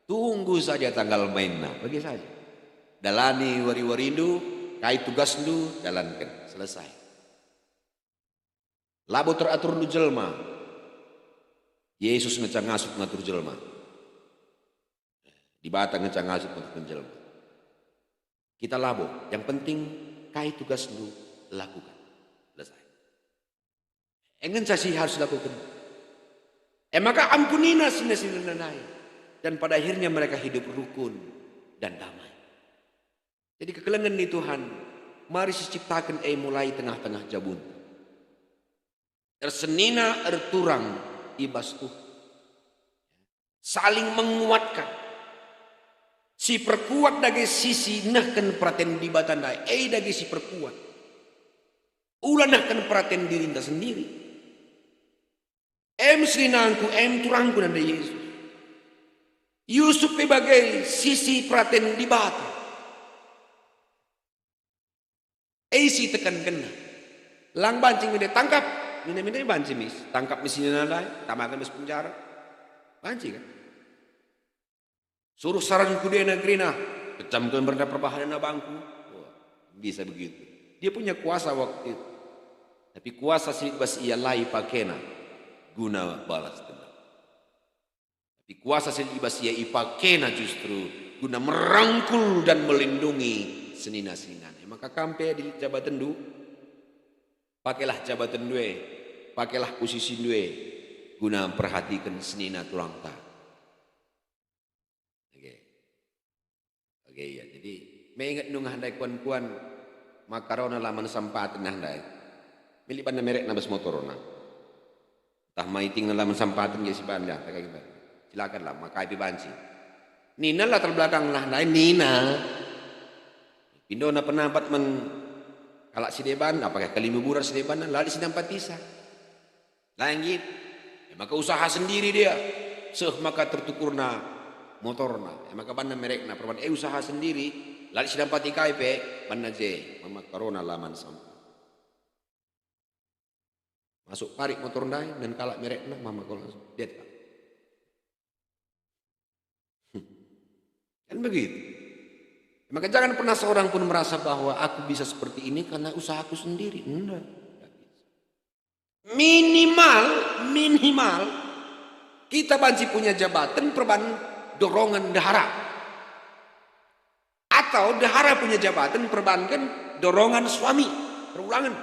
Tunggu saja tanggal mainna, bagi saja. Dalani wari-warindu, kai tugasndu, dalanken. Selesai. Labo teratur jelma. Yesus ngenca ngasup ngatur jelma. Dibata ngenca ngasup ngatur jelma. Kita labo, yang penting kai tugasndu, lakukan. Selesai. E ngenca si harus lakukan. E maka ampunina senina-senina nai. Dan pada akhirnya mereka hidup rukun dan damai. Jadi kekelengen ni Tuhan, mari siciptaken e mulai tengah-tengah jabunta. Ersenina erturang i bas Tuhan. Saling menguatkan. Si perkuat dage sisi nehken peraten Dibata ndai, e dage si perkuat. Ula nehken peraten dirinta sendiri. Em seninangku, em turangku nande Yesus. Yusuf pe bage sisi peraten Dibata. E si tekankenna. Lang banci nge tangkap, mina-mina banci mis. Tangkap mis nina ndai, tamaken mis penjara. Banci kan? Suruh saran ku dia negeri nah, kecamkan berda perbahanen abangku. Wah, bisa begitu. Dia punya kuasa waktu itu. Tapi kuasa si bas ia lai pakena guna balas dendam. Tapi kuasa si i bas ia ipakena justru guna merangkul dan melindungi senina-seninana. Maka kam pe adi lit jabatenndu, pakailah jabatenndu e, pakailah posisindu e guna mperhatiken senina turangta. Oke. Oke, iya. Jadi, me inget nungah ndai kuan-kuan, makarona la man sempaten nah ndai. Milik banna merekna bas motorna. Tah maitingna la man sempaten ge si banda, tak kaya gitu. Silakanlah, makai pe banci. Nina la terbelakang nah ndai, nina. Pindona penampat man kalak si deban, apakah kalimbuburan si deban, la lit si nampatisa. La nggit. E maka usaha sendiri dia. Seh maka tertukurna motorna. E maka banna merekna, perban e usaha sendiri, la lit si nampati kai pe, banna je, mama karona la man sampe. Masuk parik motor ndai, dan kalak merekna, mama karona langsung. Lihat, Kak. Kan begitu. Maka jangan pernah seorang pun merasa bahwa aku bisa seperti ini karena usahaku sendiri. Enggak. Enggak bisa. Minimal, minimal kita banci punya jabatan perban dorongan ndehara. Atau ndehara punya jabatan perbanken dorongan suami, perulangan.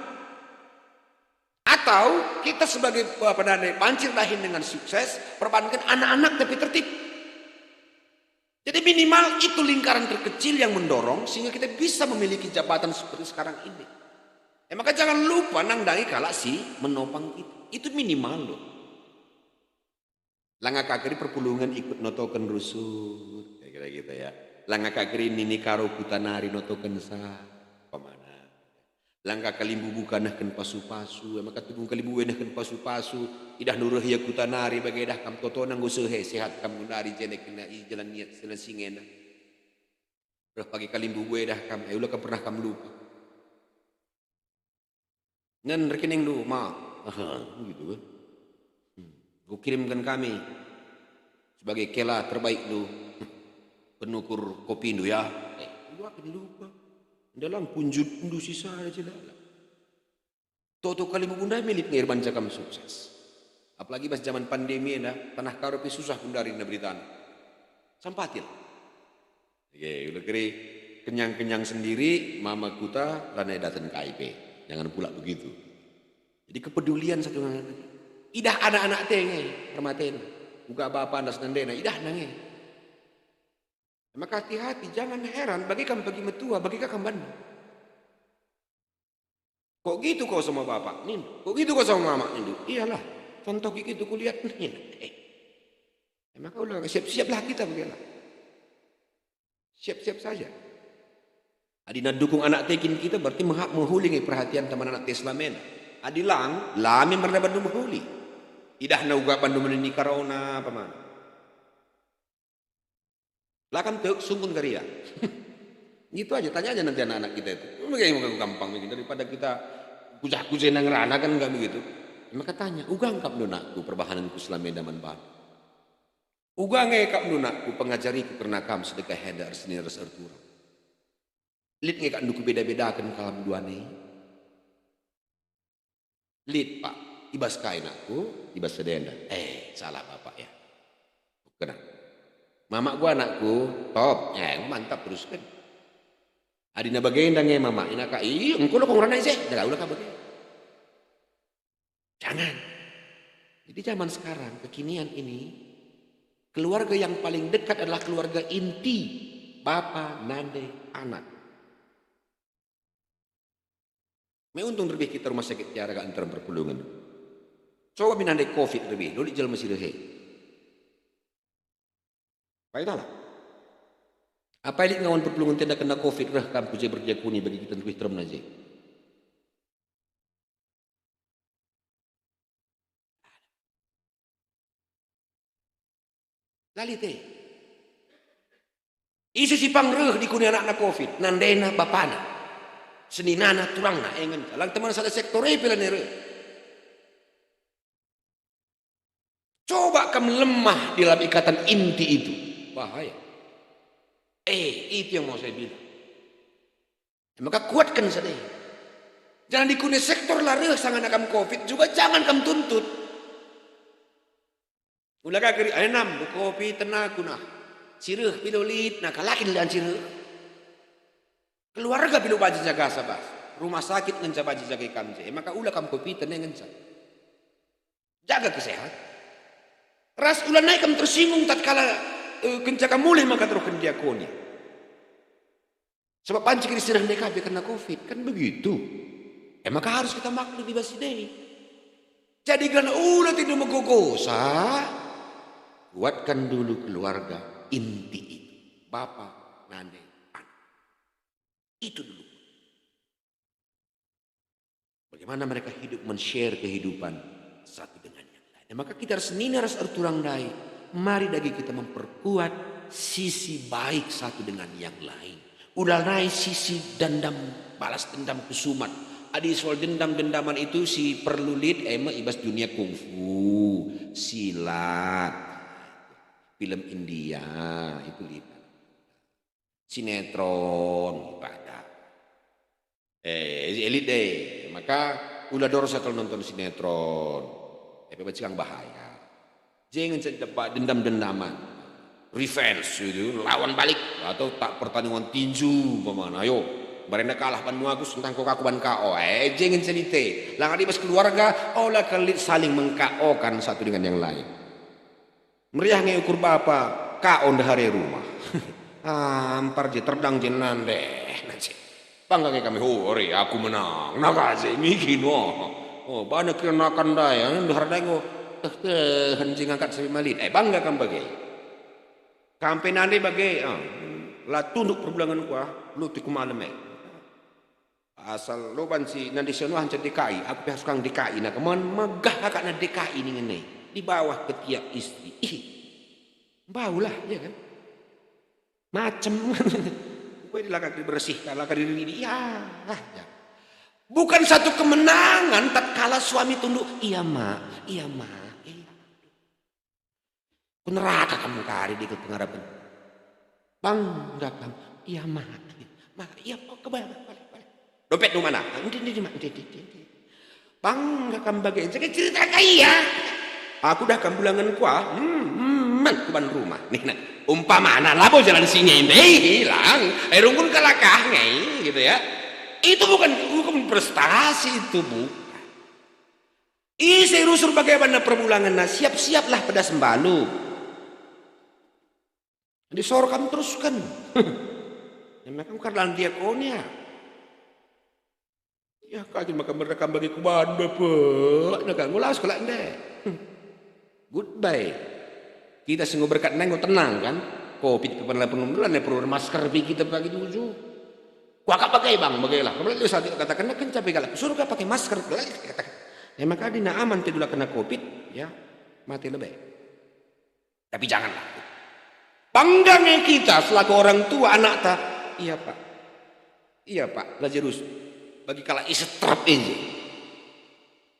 Atau kita sebagai, apa namanya, banci erdahin dengan sukses, perbanken anak-anak tapi tertib. Jadi minimal itu lingkaran terkecil yang mendorong sehingga kita bisa memiliki jabatan seperti sekarang ini. E maka jangan lupa nandangi kalak si menopang kita. Itu minimal loh. Langa ka keri perpulungen ikut notoken rusur, kira-kira gitu ya. Langa ka keri nini karo kuta nari notokensa, pemana. Langa kalimbubu ka nehken pasu-pasu, e maka tupung kalimbubu e nehken pasu-pasu, idah nu reh ia kuta nari bage idah kam totona enggo sehe, sehat kam gundari jene kena i jalan niat sena singena. Reh pagi kalimbubu e idah kam, e ula kam pernah kam lupa. Nen rekeningndu, ma. Aha, gitu kan. Hmm. Kukirimken kami sebagai kela terbaikndu. Penukur kopindu ya. Eh, lu akan lupa. Dalam punjutndu sisa aja lah. Toto kalimbubu ndai milik nge erban jakam sukses. Apalagi bas zaman pandemi enda, tanah karo pe susah gundari na beritana. Sampatil. Oke, ula keri kenyang-kenyang sendiri, mama kuta, lanai daten kai pe. Jangan pula begitu. Jadi kepedulian satu dengan lain. Idah anak-anak te nge, permaten. Uga bapa ndas nandena, idah nge. Maka hati-hati, jangan heran, bagi kam pagi metua, bagi kam bandu. Kok gitu kau sama bapak, nin? Kok gitu kau sama mama, nindu? Iyalah, contoh gitu kulihat, nin. Eh. E maka ulang, siap-siaplah kita begitulah. Siap-siap saja. Adi na dukung anak tekin kita berarti meha-, mehuli nge perhatian teman anak te selama enda. Adi lang, la me merna bandu mehuli. Idahna uga bandu menini karona, paman. La kam tek sungkun karia. Gitu aja, tanya aja nanti anak-anak kita itu. Bagaimana gampang bikin daripada kita kujah-kujah nang rana kan enggak begitu. Maka tanya, uga engkap nunakku perbahananku selama enda man bandu. Uga nge kap nunakku pengajariku kerna kam sedekah enda ersini ras erturang. Lit nge kak nduku beda-bedaken kalam duane. Lit, Pak, ibas kai nakku, ibas sedenda. Eh, salah Bapak ya. Kena. Mamak gua anakku, top. Eh, mantap teruskan. Adina bagenda nge mamak, inaka, ih, engko lo kong rana ise, daga ula ka bage. Jangan. Jadi zaman sekarang, kekinian ini, keluarga yang paling dekat adalah keluarga inti, bapa, nande, anak. Me untung rebih kita rumah sakit tiara ka nterem perpulungen. Coba minande covid rebih, lit jelma si rehe. Paitalah. Apai lit ngawan perpulungen tenda kena covid reh kam ku je berdiakoni bagi kita nterem je. La lit e. Ise si pang reh dikuni anakna covid, nandena bapana, seninana turangna, e ngenca. Lang teman sada sektor e pe la nai reh. Coba kam lemah di dalam ikatan inti itu. Bahaya. Eh, itu yang mau saya bilang. Maka kuatkan saja. Jangan dikuni sektor la reh sanga nakam covid juga jangan kam tuntut. Ula ka keri, "Ayo nam, bekopi tenaku nah." Si reh pe lit, naka la kin lit si reh. Keluarga pe banci jagasa bas. Rumah sakit ngenca banci jagai kam je. E maka ula kam covid e ngenca. Jaga kesehatan. Ras ula nai kam tersinggung tatkala, eh, kenca kam mulih maka teruhken diakonia. Sebab banci kin si reh ndai ka pe kena covid, kan begitu. E maka harus kita maklum i bas si ndai. Jadi kan ula tindu megogosa, kuatkan dulu keluarga inti itu. Bapa, nande, anak. Itu dulu. Bagaimana mereka hidup men-share kehidupan satu dengan yang lain. Maka kita ras senina ras erturang ndai, mari dage kita memperkuat sisi baik satu dengan yang lain. Ula nai sisi dendam, balas dendam kusumat. Adi soal dendam-dendaman itu si perlu lit, e me i bas dunia kungfu, silat, film India, itu lit. Sinetron, ibadah. Eh, elit deh. Maka ula dorsa kal nonton sinetron. Tapi bacikang bahaya. Jangan dendam-dendaman. Revenge itu, lawan balik. Atau tak pertandingan tinju, umpamana. Ayo, barenda kalah ban muaku, sentang kok aku ban K O. Eh, jangan celite. Lang adi bas keluarga, ola kelit saling meng-K O-kan satu dengan yang lain. Meriah nge ukur bapa, K O ndehare rumah. Ampar je terdang je nande. Nace. Bangga nge kami, "Ho, are aku menang." Naka je, migin, wah. Oh, bana kira nakan ndai, eh, ndehar ndai ngo. Teh, teh, henji ngangkat sapi malit. Eh, bangga kam bage. Kam pe nande bage, ah. La tunduk perbulangen kuah, luti ku malem, eh. Asal lo banci nande si anu ah, D K I, aku pe harus kang D K I, nah, kemen megah kakakna D K I ningen e, di bawah ketiak istri. Ih, mbaulah, ya kan? Macem. Gue dilakak dibersihkan, lakak diridi, ya, ah, ya. Bukan satu kemenangan tatkala suami tunduk, "Iya, Mak, iya, Mak, iya." Ku neraka kam kari di pengarepen. Bangga kam, iya, Mak. Mak, iya, po, ke bawah, balik, balik. Dompetmu mana? Enti, enti, Mak, enti, enti, enti, enti. Bangga kam bage, jadi cerita ka iya. Aku dah kam bulangen kuah, hmm, hmm, man, ku ban rumah. Nih, nah, umpamana, labo jalan singe ndai hilang. Eh, rungkun kalakah ngai, gitu ya. Itu bukan, bukan prestasi, itu bukan. Ise rusur bage banna perbulangenna, siap-siaplah pedas mbalu. Disor kam terusken. Emang kam karlan diakonia. Ya, kagin maka mereka bagi ku banda pe. Naka ngulas kelak nde. Goodbye. Kita sungguh berkat nenggo tenang kan. Covid ke pernah pernah perlu masker pi kita pagi tujuh. Kuakap bagai bang, bagailah. Kembali saya katakan, "Nah, kenca pe kalak surga pakai masker." Katakan. Ya, maka dina aman tidak kena covid, ya, mati lebih. Tapi janganlah. Bangga nge kita selaku orang tua anakta. Iya, Pak. Iya, Pak. Lazarus. Bagi kalak isetrap ini.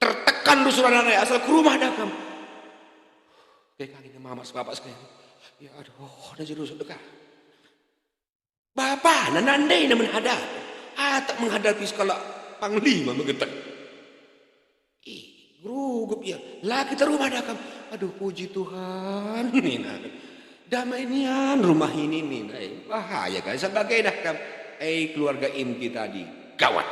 Tertekan rusur anak asal ke rumah dakam. Kayak kagin mama sebapak sekali. Ya, aduh, Lazarus dekah. Bapana nandai na menghadap. Atak menghadapi sekalak panglima megetek. Ih, gerugup ia. La kita rumah dakam. Aduh, puji Tuhan, nina. Damai nian rumah ini, nina. Eh, bahaya kan sebagai dakam. Eh, keluarga inti tadi. Gawat.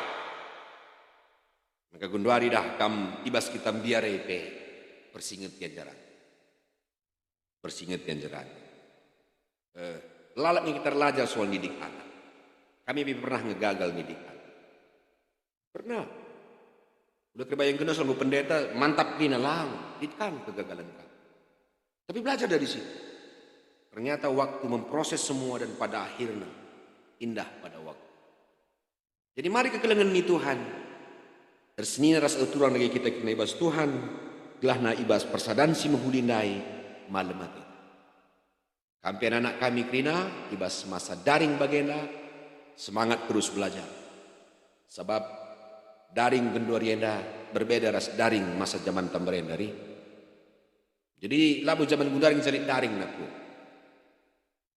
Maka genduari dakam i bas kita mbiar e pe. Persinget ia jaran. Persinget ia jaran. Eh, lalap nge kita erlajar soal nidik anak. Kami pe pernah ngegagal nidik anak. Pernah. Udah terbayangkenna soal pendeta, mantap gina lang, lit kam kegagalan kam. Tapi belajar dari situ. Ternyata waktu memproses semua dan pada akhirnya indah pada waktu. Jadi mari kekelengen ni Tuhan. Ersenina ras erturang dage kita kena i bas Tuhan, gelahna i bas persadan si mehuli ndai malem ate. Kam pe anak-anak kami kerina i bas masa daring bagenda, semangat terus belajar. Sabap daring genduari enda berbeda ras daring masa jaman tambarenda, ri. Jadi labo jaman genduari nge lit daring, nakku.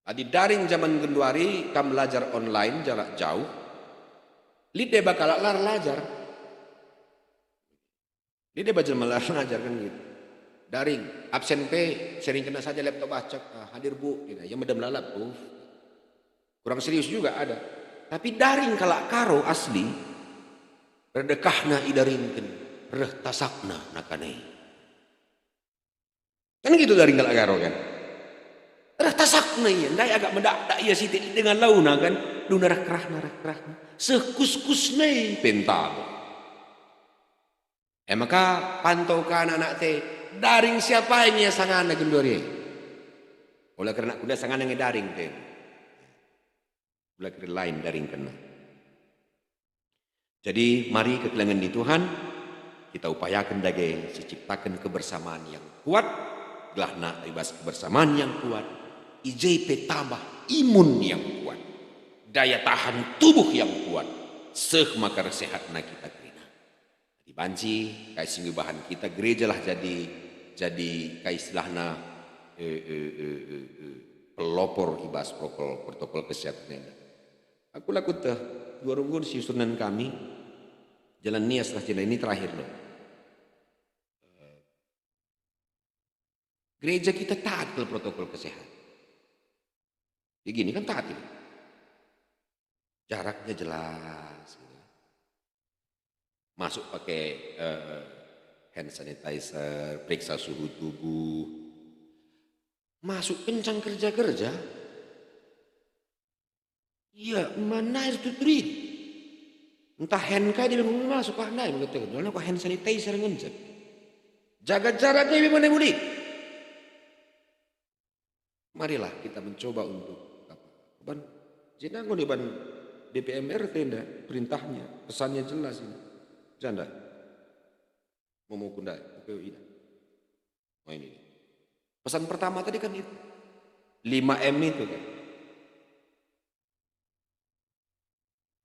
Adi daring jaman genduari kam belajar online jarak jauh, lit deba kalak la erlajar. Lit deba jelma la erlajar kan gitu. Daring, absen pe sharingkenna saja laptop, ah, cek, ah, "Hadir, Bu," nina. Ya medem lalap tuh. Kurang serius juga ada. Tapi daring kalak Karo asli, reh dekahna idaringken, reh tasakna nakane. Kan gitu daring kalak Karo kan? Reh tasakna ia, ndai agak medakdak ia sitik dengan launa kan? Duna reh kerahna, reh kerahna. Seh kuskusna i pentabo. E maka pantau ka anak-anak te, daring siapa nge sangana genduari e. Ola kerna kuda sangana nge daring te. Ola kira lain daringkenna. Jadi mari kekelengen ni Tuhan, kita upayaken dage siciptaken kebersamaan yang kuat, gelahna i bas kebersamaan yang kuat, i je pe tambah imun yang kuat, daya tahan tubuh yang kuat, seh maka sehatna kita kerina. Jadi banci kai si ngibahan kita, gerejalah jadi, jadi kai istilahna, eh, eh, eh, eh, eh, pelopor i bas protokol, protokol kesehatan enda. Aku la kueteh, dua runggun si usurnen kami, Jalan Nias lah, Jalan ini terakhir loh. Gereja kita taat kal protokol kesehatan. Begini kan taat ini. Jaraknya jelas, gitu. Masuk pakai, eh, hand sanitizer, periksa suhu tubuh. Masuk kencang kerja-kerja. Iya, mana air tuturin? Entah hand kai dia masuk, ah, ndai mengatakan, soalnya kok hand sanitizer ngenca. Jaga jarak dia mana muli. Marilah kita mencoba untuk apa? Ban jenangun iban D P M R T enda perintahnya, pesannya jelas ini. Janda. Memuku ndai, oke, ina. Oh, ini. Pesan pertama tadi kan itu. Lima M itu kan.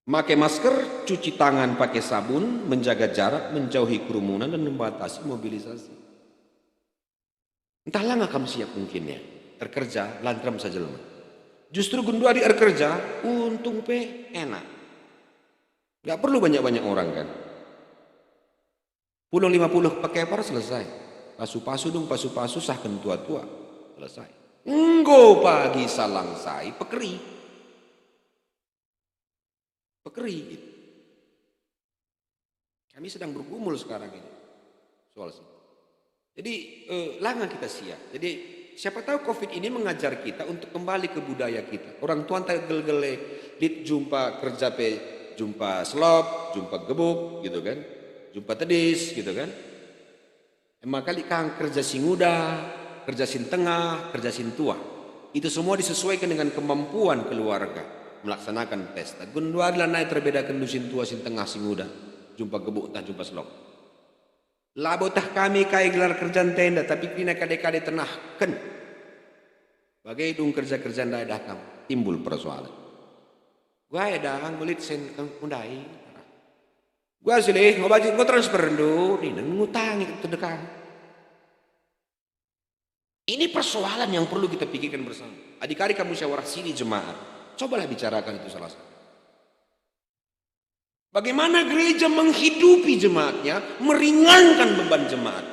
Make masker, cuci tangan pakai sabun, menjaga jarak, menjauhi kerumunan, dan membatasi mobilisasi. Entah langa kam siap mungkin ya, erkerja, la nterem saja jelma. Justru genduari erkerja, untung pe enak. Nggak perlu banyak-banyak orang kan. Pulung lima puluh pekepar selesai. Pasu-pasu dong, pasu-pasu sahken tua-tua. Selesai. Enggo pagi salang sai pekeri. Pekeri gitu. Kami sedang bergumul sekarang ini soal situ. Jadi, eh, langa kita siap. Jadi, siapa tahu covid ini mengajar kita untuk kembali ke budaya kita. Orang tua nta gel-gele, lit jumpa kerja pe, jumpa selop, jumpa gebuk, gitu kan. Jumpa tedis, gitu kan. Emma kali kang kerja si nguda, kerja si ntengah, kerja si ntua. Itu semua disesuaikan dengan kemampuan keluarga melaksanakan pesta. Genduari lanai terbedaken sintua, si ntengah, si nguda, jumpa gebuk ntah jumpa selop. Labo tah kami kai gelar kerja ntenda, tapi kerina kade-kade tenahken. Bage dung kerja-kerja ndai dah kam, timbul persoalan. Gua ya dah, nggo lit sen kundai. Gua silih, nggo bajik, nggo transfer ndu, nina ngutangi tu dekang. Ini persoalan yang perlu kita pikirkan bersama. Adikari kamu musyawarah sini jemaat. Cobalah bicarakan itu salah satu. Bagaimana gereja menghidupi jemaatnya, meringankan beban jemaat.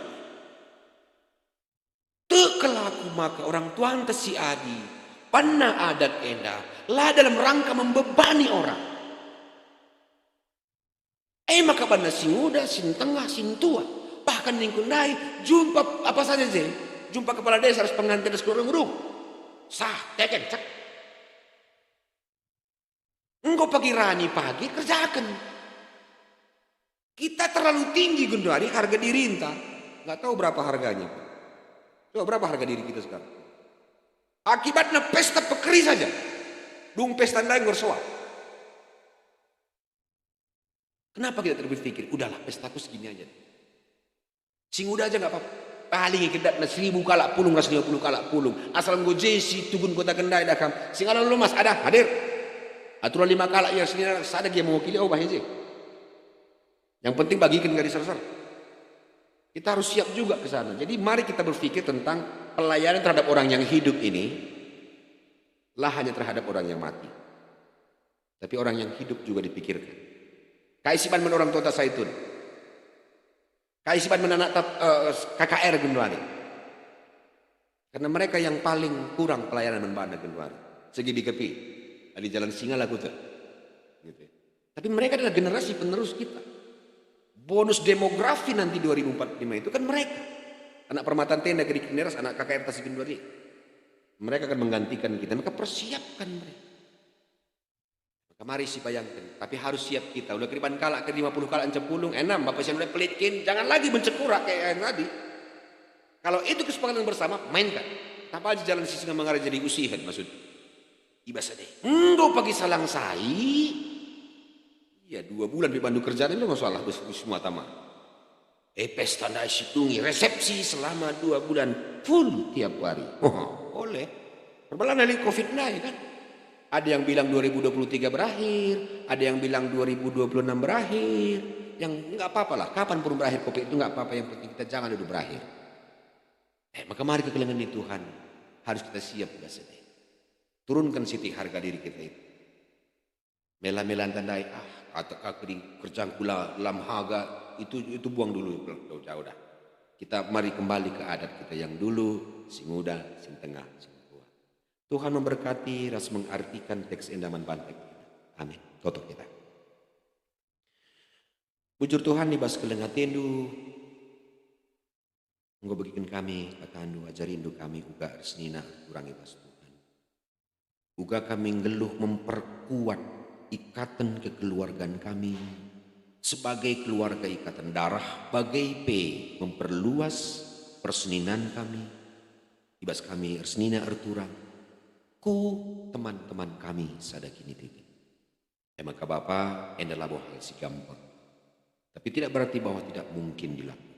Tek kelaku maka orang tuanta si adi, banna adat enda, la dalam rangka membebani orang. E maka banna si nguda, si ntengah, si ntua. Bahkan ningku ndai, jumpa apa saja je, jumpa kepala desa ras pengantin ras keluarga ngurung. Sah, teken, cek. Enggo pagi rani pagi kerjaken. Kita terlalu tinggi genduari harga dirinta. Nggak tahu berapa harganya. Coba berapa harga diri kita sekarang? Akibatnya pesta pekeri saja. Dung pesta ndai nggo ersoal. Kenapa kita tidak berpikir, "Udahlah, pestaku segini aja. Si nguda aja nggak apa-apa. Paling ikedapna seribu kalak pulung ras lima puluh kalak pulung. Asal enggo je si tugun kota kendai dah kam. Sing alang lomas ada, hadir. Aturan lima kalak yang sini sada gia mewakili, oh, bahaya je." Yang penting bagiken kari serser. Kita harus siap juga ke sana. Jadi mari kita berpikir tentang pelayanan terhadap orang yang hidup ini, la hanya terhadap orang yang mati. Tapi orang yang hidup juga dipikirkan. Kai siban man orang tuanta Saitun? Kai siban man anak tat-, eh, K K R genduari? Karena mereka yang paling kurang pelayanan man bana genduari. Segi bikepi, adi jalan singa la kueteh. Gitu. Tapi mereka adalah generasi penerus kita. Bonus demografi nanti dua ribu empat puluh lima itu kan mereka. Anak permatan tenda, gedi kineras, anak K K R tasi genduari. Mereka akan menggantikan kita, maka persiapkan mereka. Maka mari sibayangken, tapi harus siap kita. Ula keriban kalak ke lima puluh kalak ncempulung, enam, bapa sian mulai pelit kin, jangan lagi mencekura kayak yang tadi. Kalau itu kesepakatan bersama, mainkan. Tapa aja jalan si singa mengara jadi usihen, maksud. Ibas deh. Enggo pagi salang sai. Ya, dua bulan pe bandu kerja, lo masalah bes, bes semua tama. Eh, pesta ndai si dungi, resepsi selama dua bulan full tiap hari. Oleh. Perbalan dari covid ndai kan. Ada yang bilang dua ribu dua puluh tiga berakhir, ada yang bilang dua ribu dua puluh enam berakhir. Yang nggak apa-apa lah, kapan pun berakhir covid itu nggak apa-apa, yang penting kita jangan dulu berakhir. Eh, maka mari kekelengen ni Tuhan, harus kita siap bas deh. Turunkan siti harga diri kita itu. Mela-mela ndai, ah, kata ka kering kerjangku la, lam haga, itu, itu buang dulu jauh-jauh dah. Kita mari kembali ke adat kita yang dulu, si nguda, si tengah, si kuat. Tuhan memberkati ras mengartikan teks enda man banta kita. Amin. Toto kita. Bujur Tuhan, i bas keleng atendu, enggo begiken kami katandu, ajarindu kami uga ersenina erturang i bas Tuhan. Uga kami nggeluh memperkuat ikaten kekeluargaan kami sebagai keluarga ikaten darah, bage pe memperluas perseninan kami, i bas kami ersenina erturang ku teman-teman kami sada kiniteken. E maka Bapa, enda labo hal si gampang. Tapi tidak berarti bahwa tidak mungkin dilakukan.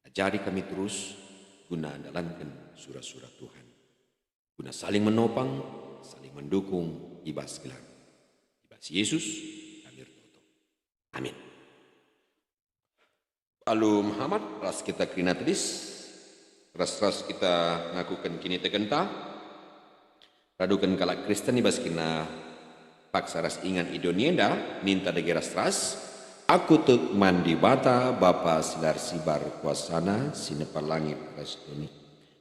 Ajari kami terus guna ndalanken sura-sura Tuhan. Guna saling menopang, saling mendukung i bas gelar. I bas Yesus kami ertoto. Amin. Alu Muhammad, ras kita kerina tedis, ras-ras kita ngakuken kinitekenta, raduken kalak Kristen i bas kerina paksa ras ingan i doni enda, ninta dage ras-ras, "Aku tek man Dibata, Bapa si la ersibar kuasana, si nepa langit ras doni."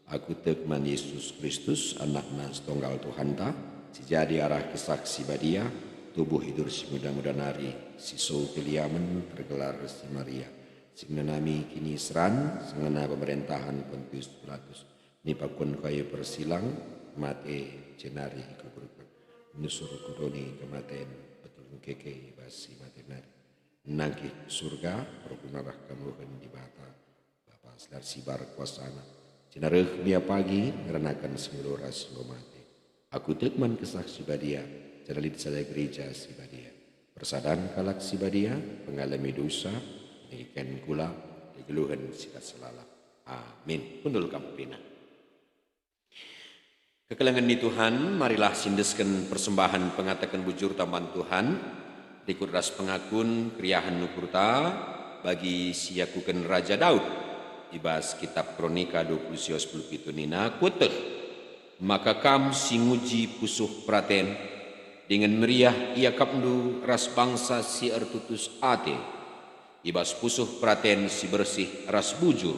Aku tek man Yesus Kristus, Anakna Setunggal Tuhanta, si jadi arah Kesah Si Badia, tubuh idur si muda-muda nari, si sou keliamen, tergelar si Maria, si ngenanami kiniseran, si ngena pemerentahen Pontius Pilatus, nipakun kayu persilang, mate, jenari ikuburken, nusur ku doni kematen, betul engkeke i bas si mate nari. Nangkih ku Surga, perguna rah kemuhen Dibata, Bapa si la ersibar kuasana. Jenari reh Dia pagi, ngeranaken si nggeluh ras si enggo mate. Aku tek man Kesah Si Badia, jenari lit sada gereja si badia. Persadan kalak si badia, pengalemi dosa, pengiken kula, kegeluhen si la selalah. Amin. Kundul kam kerina. Kekelengen ni Tuhan, marilah siendesken persembahen pengataken bujurta man Tuhan, rikut ras pengakun keriahen ukurta bagi si iakuken Raja Daud. I bas Kitap Kronika dua puluh siwa sepuluh pitu nina, "Kueteh maka kam si nguji pusuh peraten, dingen meriah iakapndu ras bangsa si ertutus ate, i bas pusuh peraten si bersih ras bujur."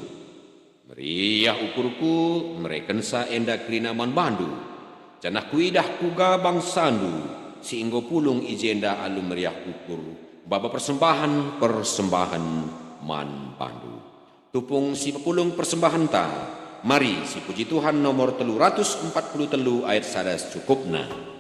Meriah ukurku merekensa enda kerina man bandu, janah kuidah kuga bangsandu si enggo pulung i jenda alu meriah ukur, maba persembahen-persembahen man bandu. Tupung si pepulung persembahenta, mari sipuji Tuhan nomor telu ratus empat puluh telu ayat sada secukupna.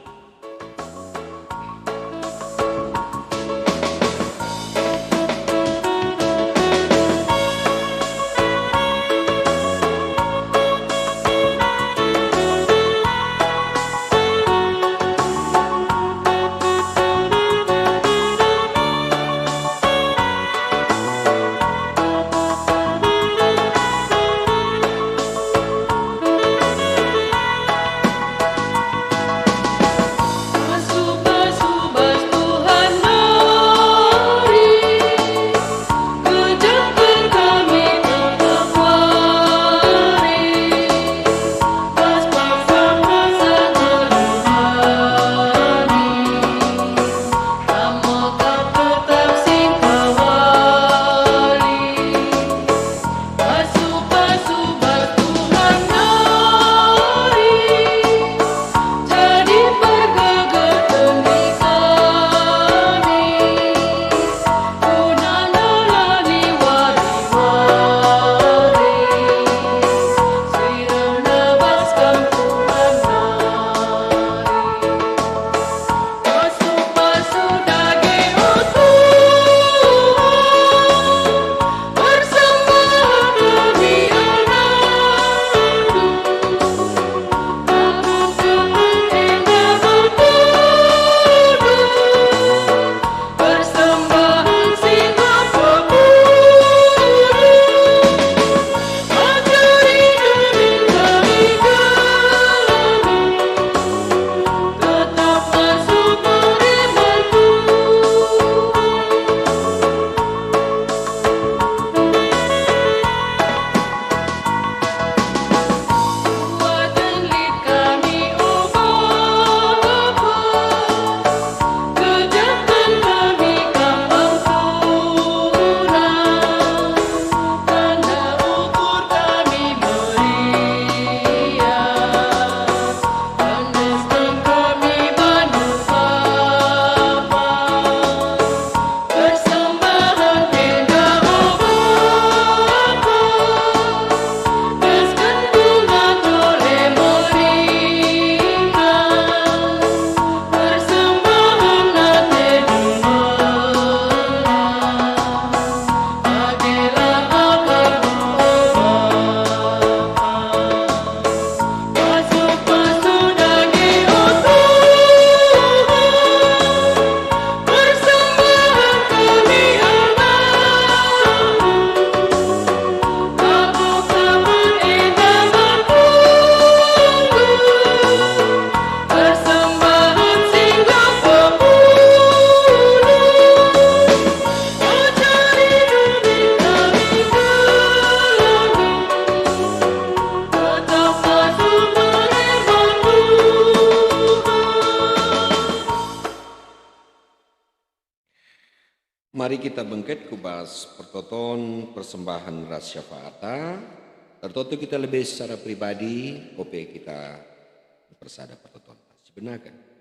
Mari kita bengket ku bas pertoton persembahen ras syafaata. Ertoto kita lebe secara pribadi, ope kita persada pertoton. Sibenaken.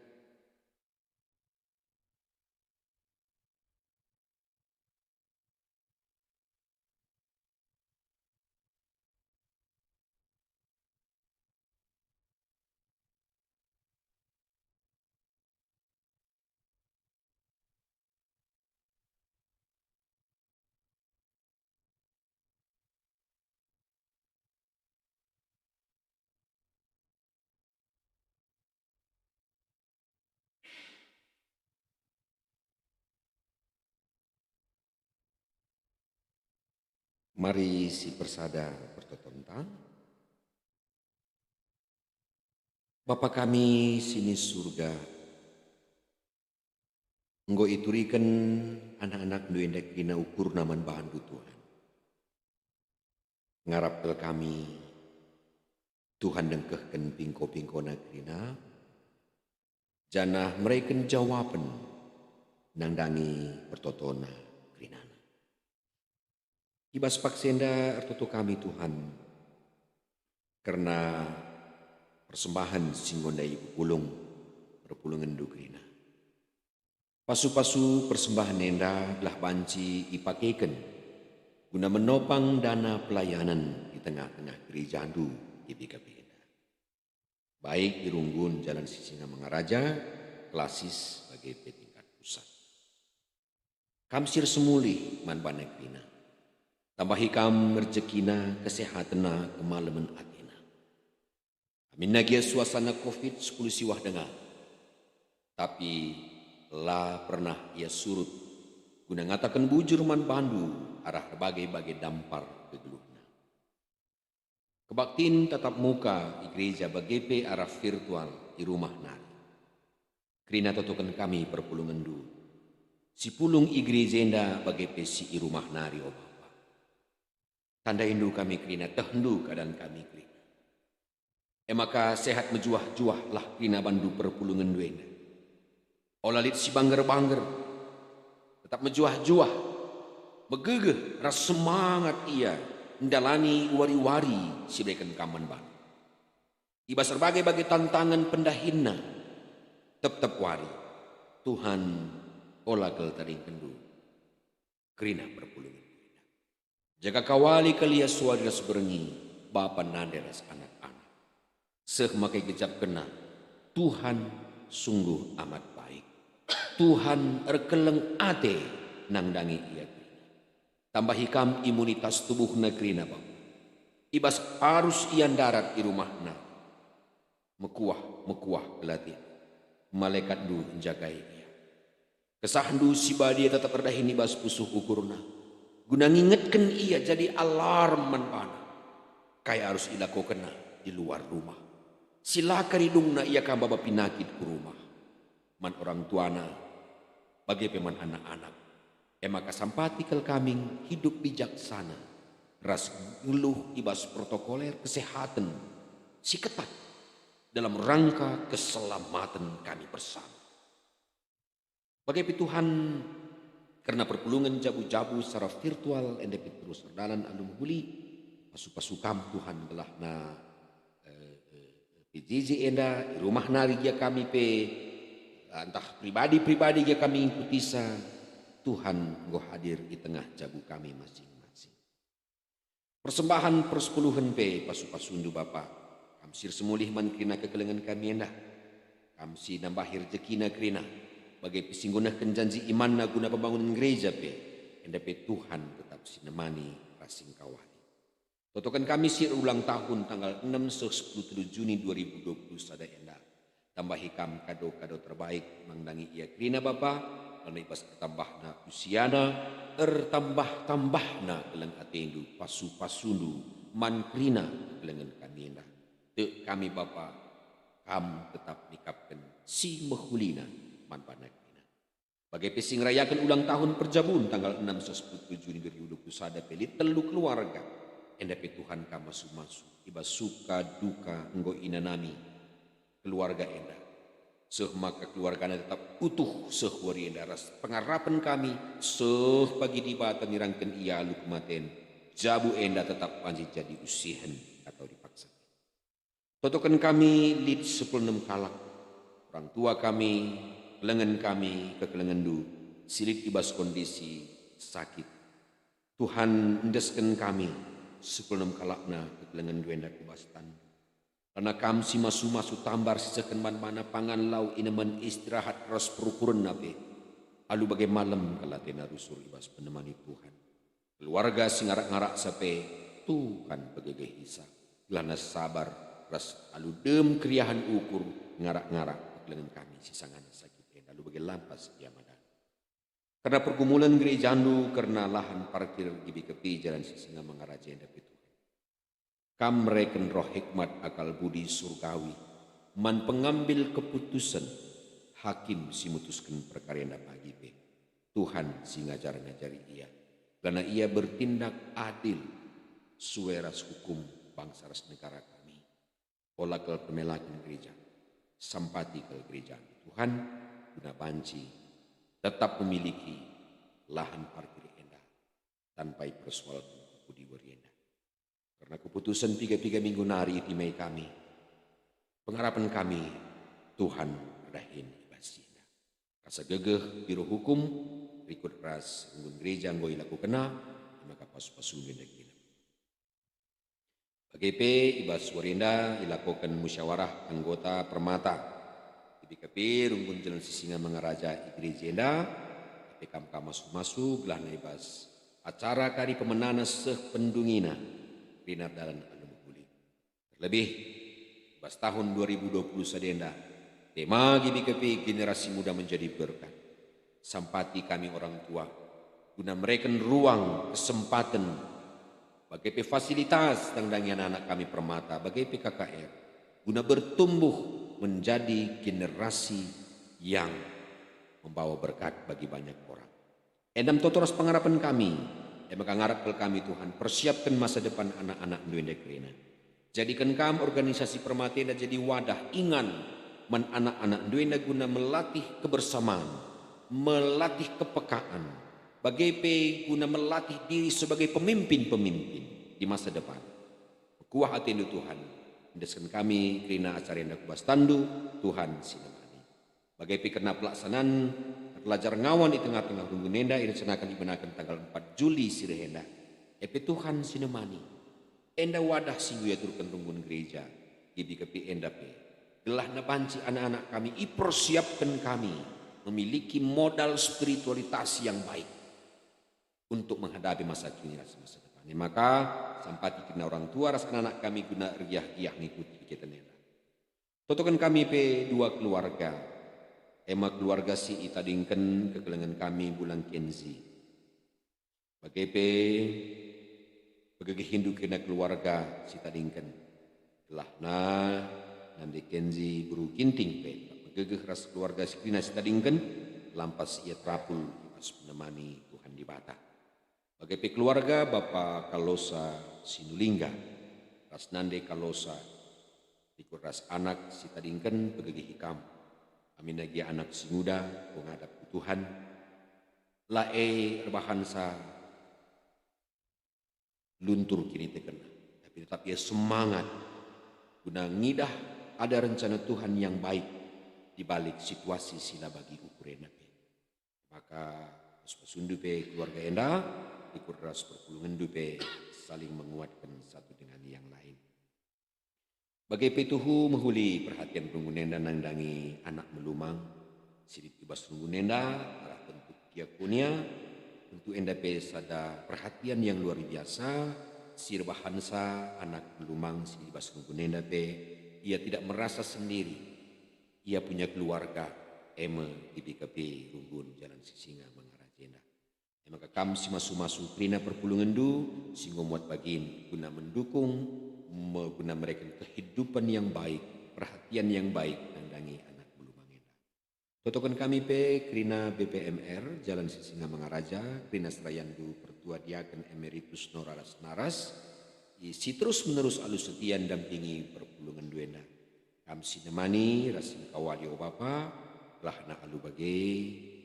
Mari sipersada pertotonta. Bapa kami si ni Surga, enggo ituriken anak-anakNdu enda kerina ukurna man bahanNdu, Tuhan. Ngarap kal kami, Tuhan dengkehken pingko-pingkona kerina, janah mereken jawapen nandangi pertotona kerinana. I bas paksa enda ertoto kami, Tuhan, kerna persembahen si enggo ndai pepulung perpulungenNdu kerina. Pasu-pasu persembahen enda gelah banci ipakeken guna menopang dana pelayanan i tengah-tengah gerejaNdu G B K P enda, baik i runggun Jalan Sisingamangaraja, Klasis, bage pe tingkat pusat. Kam si ersemulih man bana kerina. Tambahi kam rejekina, kesehatenna, kemalemen atena. Aminna gia suasana covid sepuluh siwah denga, tapi la pernah ia surut guna ngataken bujur man bandu arah erbage-bage dampar kegeluhna. Kebaktin tatap muka i gereja bage pe arah virtual i rumah nari. Kerina totoken kami perpulungenndu, si pulung i gereja enda bage pe si i rumah nari, o Bapa. Tandaindu kami kerina, tehndu keadan kami kerina. E maka sehat mejuah-juahlah kerina bandu perpulungenndu enda. Ola lit si bangger-bangger, tetap mejuah-juah, megegeh ras semangat ia ndalani wari-wari si ibereken kam man bana. I bas erbage-bage tantangen pendahinna, tep-tep wari, Tuhan, ola kal tadingkenndu kerina perpulungenndu enda. Jaga kawali kal ia suari ras berngi, bapa nande ras anak-anak. Seh maka igejapkenna, Tuhan sungguh amat baik. Tuhan erkeleng ate nandangi ia kerina. Tambahi kam imunitas tubuhna kerina, Bapa. I bas arus ia ndarat i rumahna, mekuah-mekuah kal atena. Malekatndu njagai ia. KesahNdu si Badia tetap erdahin i bas pusuh ukurna, guna ngingetken ia jadi alarm man bana kai arus ilakokenna i luar rumah. Si la karidungna ia kam maba pinakit ku rumah, man orang tuana, bage pe man anak-anak. E maka sampati kal kami hidup bijaksana ras nggeluh i bas protokoler kesehaten si ketat dalam rangka keselamaten kami bersama. Bage pe Tuhan, kerna perpulungen jabu-jabu secara virtual enda pe terus erdalan alu mehuli, pasu-pasu kam Tuhan gelahna, eh, eh, P J J enda, i rumah nari gia kami pe, eh, ntah pribadi-pribadi gia kami ngikutisa, Tuhan enggo hadir i tengah jabu kami masing-masing. Persembahen persepuluhen pe pasu-pasundu Bapa, kam si ersemulih man kerina kekelengen kami enda. Kam si nambahi rejekina kerina, bage pe si nggunehken janji imanna guna pembangunen gereja pe, enda pe Tuhan tetap si nemani ras si ngkawali. Totoken kami si erulang tahun tanggal enem seh sepuluh telu Juni dua ribu dua puluh sada enda. Tambahi kam kado-kado terbaik nandangi ia kerina Bapa, lanai bas ertambahna usiana, ertambah-tambahna keleng atendu, pasu-pasundu man kerina kekelengen kami enda. Tek kami Bapa, kam tetap nikapken si mehulina man bana kerina. Bage pe si ngerayaken ulang tahun perjabun tanggal enem seh sepuluh Juni dua ribu dua puluh sada pe lit telu keluarga. Enda pe Tuhan kam masu-masu, i bas suka duka enggo inanami keluarga enda. Seh maka keluargana tetap utuh seh wari enda ras pengarapen kami, seh pagi Dibata nirangken ia alu kematen, jabu enda tetap banci jadi usihen atau dipaksa. Totoken kami lit sepuluh enem kalak, orang tua kami, kelengen kami, kekelengenndu, si lit i bas kondisi sakit. Tuhan, endesken kami, sepuluh enem kalakna kekelengenndu enda ku bas tanNdu. Kerna Kam si masu-masu tambar sisehken man bana pangan lau inemen istirahat ras perukurenna pe, alu bage malem kal atena rusur i bas penemani Tuhan. Keluarga si ngarak-ngaraksa pe, Tuhan, pegegehi sa, gelahna sabar ras alu dem keriahen ukur ngarak-ngarak kekelengen kami si sangana sakit enda alu bage lampas ia man bana. Kerna pergumulen gerejaNdu, kerna lahan parkir G B K P Jalan Sisingamangaraja enda pe, Tuhan. Kam mereken roh hikmat akal budi surgawi man pengambil keputusen, hakim si mutusken perkara enda pagi pe, Tuhan si ngajar-ngajari ia, kerna ia bertindak adil sue ras hukum bangsa ras negara kami. Ola kal pemelaken gereja, sampati kal gereja, Tuhan, guna banci tetap memiliki lahan parkir enda tanpa ipersoalken ku pudi wari enda. Kerna keputusen piga-piga minggu nari itimai kami, pengarapen kami, Tuhan, erdahin i bas si enda. Rasa gegeh Biro Hukum, rikut ras runggun gereja enggo ilakokenna, e maka pasu-pasundu enda gila. Bage pe i bas wari enda ilakoken musyawarah anggota Permata. G B K P runggun Jalan Sisingamangaraja i gereja enda, tapi kam ka masu-masu gelahna i bas acara kari pemenana seh pendungina, kerina dalan alu mehuli. Terlebih, bas tahun dua ribu dua puluh sada enda, tema G B K P Generasi Muda Menjadi Berkat. Sampati kami orang tua, guna mereken ruang, kesempaten, bage pe fasilitas nandangi anak-anak kami Permata, bage pe K K R, guna bertumbuh menjadi generasi yang membawa berkat bagi banyak orang. Enda me toto ras pengarapen kami, e maka ngarap kal kami, Tuhan, persiapken masa depan anak-anakNdu enda kerina. Jadiken Kam organisasi Permata enda jadi wadah ingan man anak-anakNdu enda guna melatih kebersamaan, melatih kepekaan, bage pe guna melatih diri sebagai pemimpin-pemimpin di masa depan. Mekuah ateNdu, Tuhan, endesken kami kerina acara enda ku bas tanNdu, Tuhan si nemani. Bage pe kerna pelaksanaan erlajar ngawan i tengah-tengah runggun enda irencanaken ibenaken tanggal empat Juli si reh enda. E pe Tuhan si nemani. Enda wadah si enggo iaturken runggun gereja, G B K P enda pe. Gelahna banci anak-anak kami ipersiapken kami memiliki modal spiritualitas yang baik untuk menghadapi masa kini ras masa depan. E maka, sampati kerina orang tua ras anak-anak kami guna ergiah-giah ngikuti kegiatan enda. Totoken kami pe dua keluarga, e me keluarga si itadingken kekelengen kami Bulang Kenzi. Bage pe pegegehindu kerina keluarga si tadingken. Gelahna Nande Kenzi beru Ginting pe megegeh ras keluarga si kerina si tadingken, lampas ia terapul i bas penemani Tuhan Dibata. Bage pe keluarga Bapa Kalosa Sinulingga, ras Nande Kalosa, rikut ras anak si tadingken pegegehi kam. Aminna gia anak si nguda, enggo ngadap ku Tuhan, la e erbahansa luntur kinitekenna, tapi tetap ia semangat guna ngidah ada rencana Tuhan yang baik di balik situasi si la bagi ukur enda pe. Maka pasu-pasundu pe keluarga enda, rikut ras perpulungenndu pe saling menguatkan satu dengan yang lain. Bage pe tuhu mehuli perhatian runggun enda nandangi anak melumang si lit i bas runggun enda arah bentuk diakonia. Tentu enda pe sada perhatian yang luar biasa si erbahansa anak melumang si lit i bas runggun enda pe, ia tidak merasa sendiri. Ia punya keluarga, e me G B K P runggun Jalan Sisingamangaraja enda. E maka kam si masu-masu kerina perpulungenndu si enggo muat bagin guna mendukung, me-, guna mereken kehidupan yang baik, perhatian yang baik nandangi anak melumang enda. Totoken kami pe kerina B P M R Jalan Sisingamangaraja, kerina serayandu Pertua Diaken Emeritus Nora ras Naras, i si terus-menerus alu setia ndampingi perpulungenndu enda. Kam si nemani ras si engkawali, o Bapa, gelahna alu bage,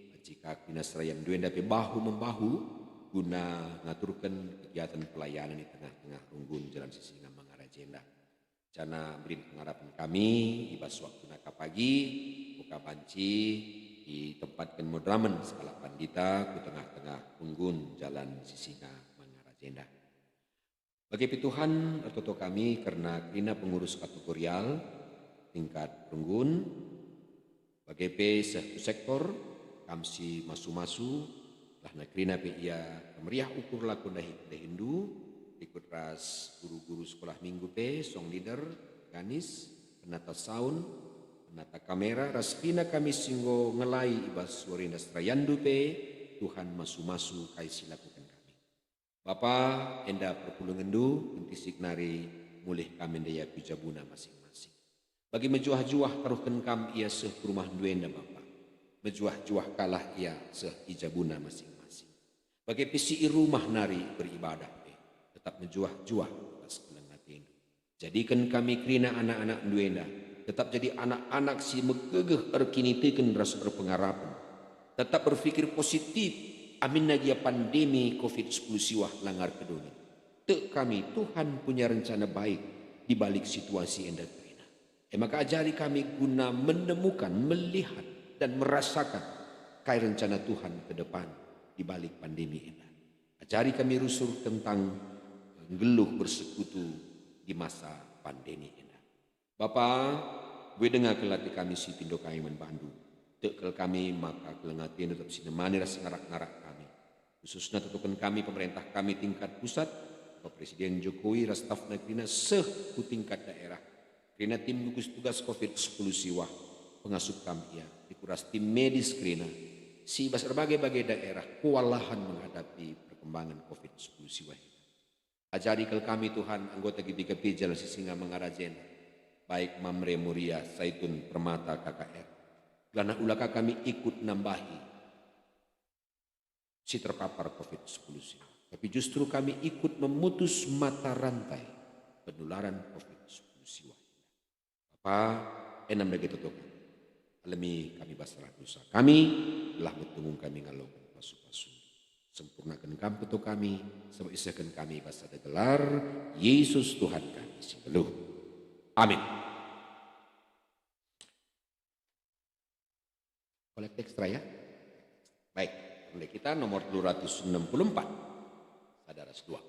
banci ka kerina serayan ndu enda pe bahu-membahu guna ngaturken kegiatan pelayanan i tengah-tengah runggun Jalan Sisingamangaraja enda. Janah berin pengarapen kami i bas waktu naka pagi, uga banci itempatken moderamen sekalak pandita ku tengah-tengah runggun Jalan Sisingamangaraja enda. Bage pe Tuhan, ertoto kami kerna kerina pengurus kategorial tingkat runggun, bage pe seh ku sektor, kam si masu-masu, gelahna kerina pe ia meriah ukur lako ndahi kedahinndu, rikut ras guru-guru sekolah minggu pe, song leader, ganis, penata sound, penata kamera, ras kerina kami si enggo ngelai i bas wari enda serayanndu pe, Tuhan masu-masu kai si lakuken kami. Bapa, enda perpulungenndu, kentisik nari mulih kami ndai ku jabuna masing-masing. Bagi mejuah-juah taruhken kam ia seh ku rumahndu enda, Bapa. Mejuah-juah kalah ia seh i jabuna masing-masing. Bage pe si i rumah nari beribadah pe, tetap mejuah-juah ras keleng atendu. Jadiken kami kerina anak-anakndu enda, tetap jadi anak-anak si megegeh erkiniteken ras erpengarapen. Tetap berpikir positif, aminna gia pandemi covid sepuluh siwah langar kedunget. Tek kami, Tuhan punya rencana baik di balik situasi enda kerina. E maka ajari kami guna menemukan, melihat, dan merasakan kai rencana Tuhan ke depan di balik pandemi enda. Ajari kami rusur tentang nggeluh bersekutu di masa pandemi enda. Bapa, bue denga kal ate kami si pindo kami man bandu. Tek kal kami maka keleng atendu tetap si nemani ras ngarak-ngarak kami. Khususna tutuken kami pemerentah kami tingkat pusat, Bapak Presiden Jokowi ras stafna kerina seh ku tingkat daerah. Kerina tim gugus tugas covid sepuluh siwah, pengasup kam ia, rikut ras tim medis kerina, si bas erbage-bage daerah kewalahan menghadapi perkembangan covid sepuluh siwah. Ajari kal kami, Tuhan, anggota G B K P Jalan Sisingamangaraja enda, baik Mamre, Moria, Saitun, Permata, K K R. Gelahna ula ka kami ikut nambahi si terpapar covid sepuluh siwah, tapi justru kami ikut memutus mata rantai penularan covid sepuluh siwah. Bapa, enam dage toto kami. Alemi kami bas arah dosa kami, gelah metunggung kami ngaloken pasu-pasu. Sempurnaken kam toto kami, sabap isehken kami bas sada gelar, Yesus Tuhan kami si nggeluh. Amin. Kolek ekstra ya. Baik, mulai kita nomor dua ratus enam puluh empat. Sada ras dua.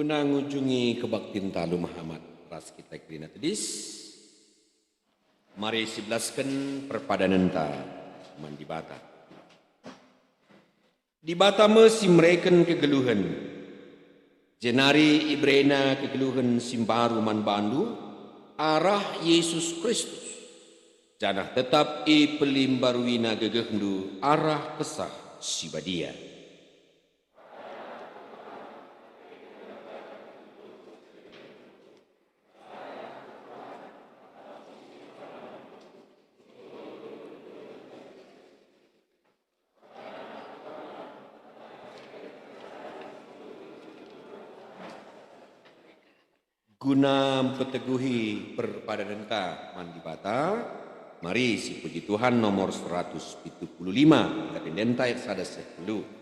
Ngujungi kebaktinta alu mehamat ras kita kerina tedis, mari sibelasken perpadanenta man Dibata. Dibata me si mereken kegeluhen, jenari iberena kegeluhen si mbaru man bandu arah Jesus Kristus, janah tetap ipelimbaruiNa gegehndu arah Kesah Si Badia. Guna mpeteguhi perpadanenta man Dibata, mari sipuji Tuhan nomor seratus pitu puluh lima, tapi ndenta ayat sada seh telu.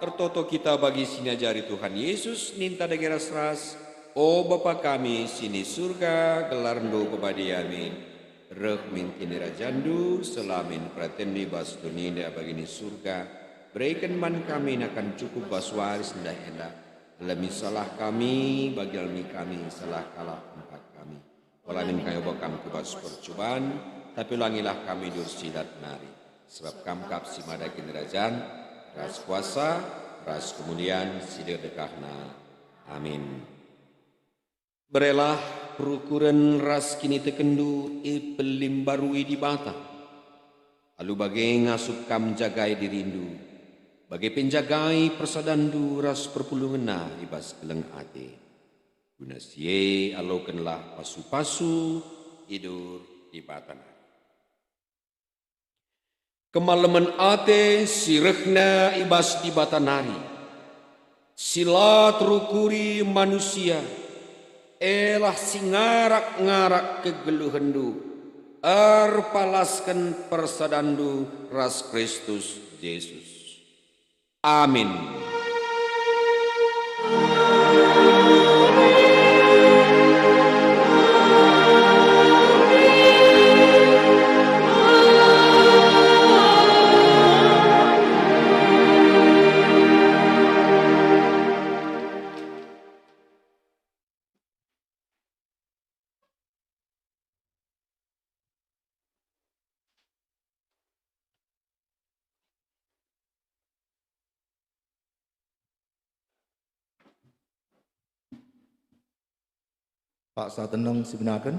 Ertoto kita bagi si niajari Tuhan Yesus, ninta dage ras-ras, "O Bapa kami si ni Surga, gelarNdu pebadiamin. Reh min kinirajanNdu, seh la min peratenNdu i bas doni enda bagi ni Surga. Bereken man kami nakan cukup bas wari si ndah enda. Alemi salah kami, bagi alemi kami salah kalak empat kami. Ola min kami oba Kam ku bas percuban, tapi ulangilah kami i bas si jahat nari. Sebab Kam kap si mada kinirajan, ras kuasa, ras kemulian si dekah-dekahna. Amin." Berelah perukuren ras kinitekenndu ipelimbarui Dibata. Alu bage ngasup kam njagai dirindu, bage pe njagai persadanndu ras perpulungenna i bas keleng ate. Guna si e alokenlah pasu-pasu idur Dibata nari. Kemalemen ate si rehna i bas Dibata nari, si la terukuri manusia, elah si ngarak-ngarak kegeluhenndu, erpalasken persadanndu ras Kristus Jesus. Amin. Paksa teneng sibenaken.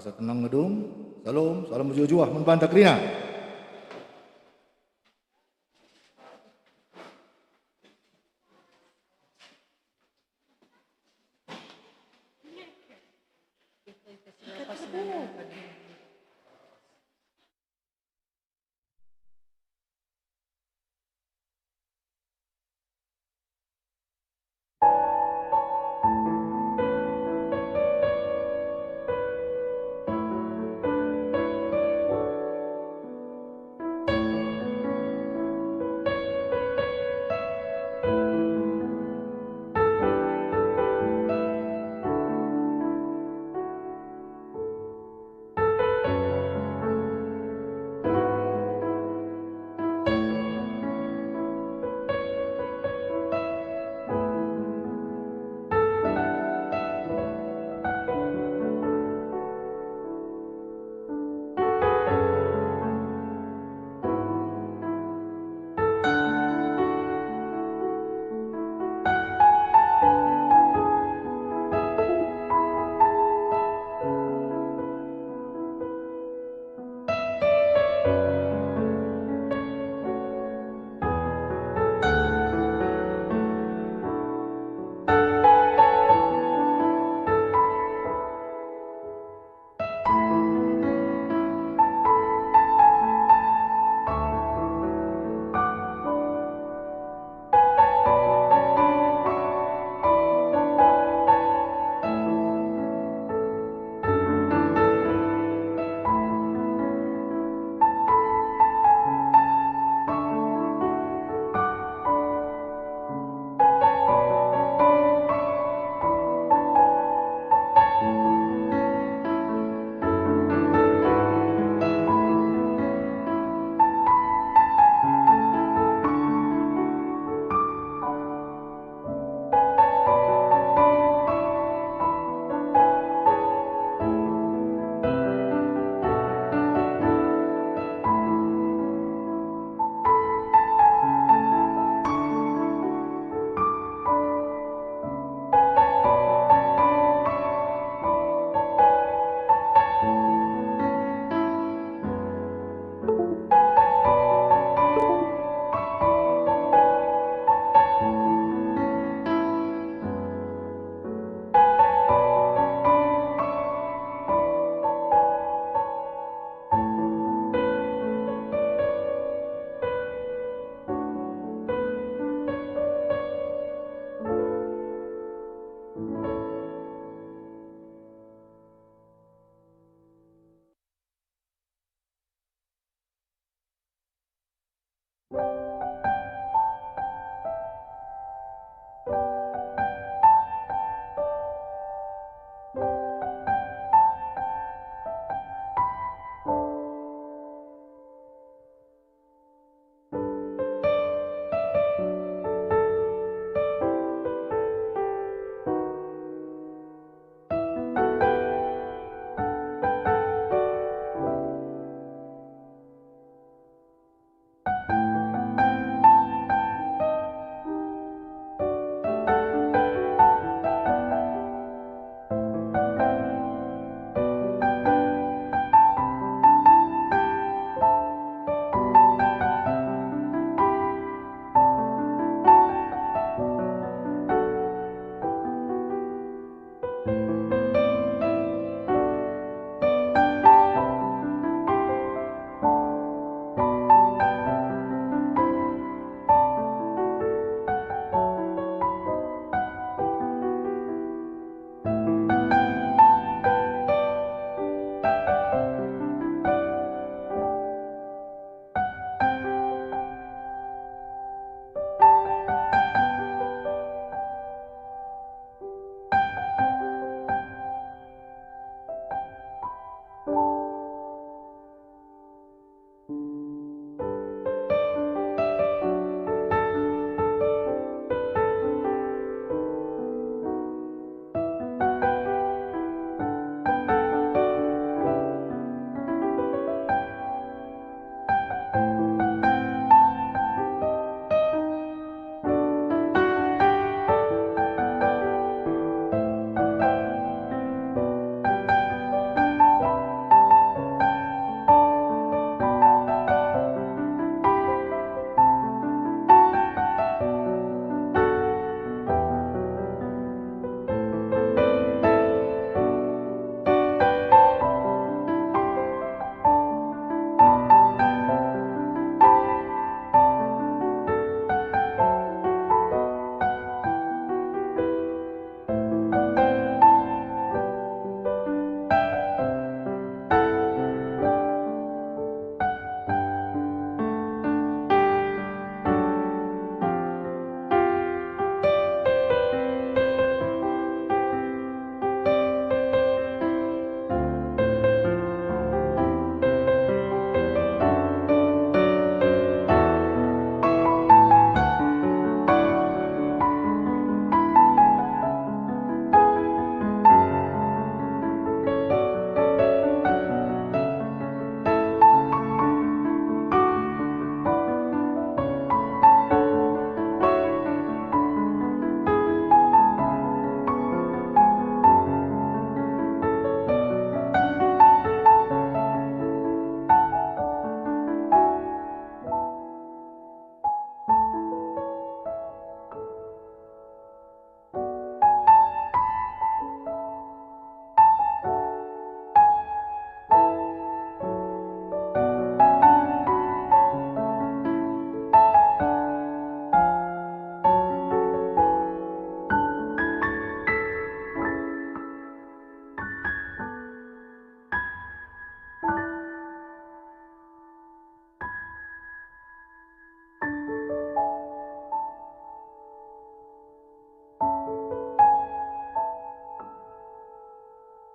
Asa tenang ngedung. Salam, salam mejuah-juah man banta kerina.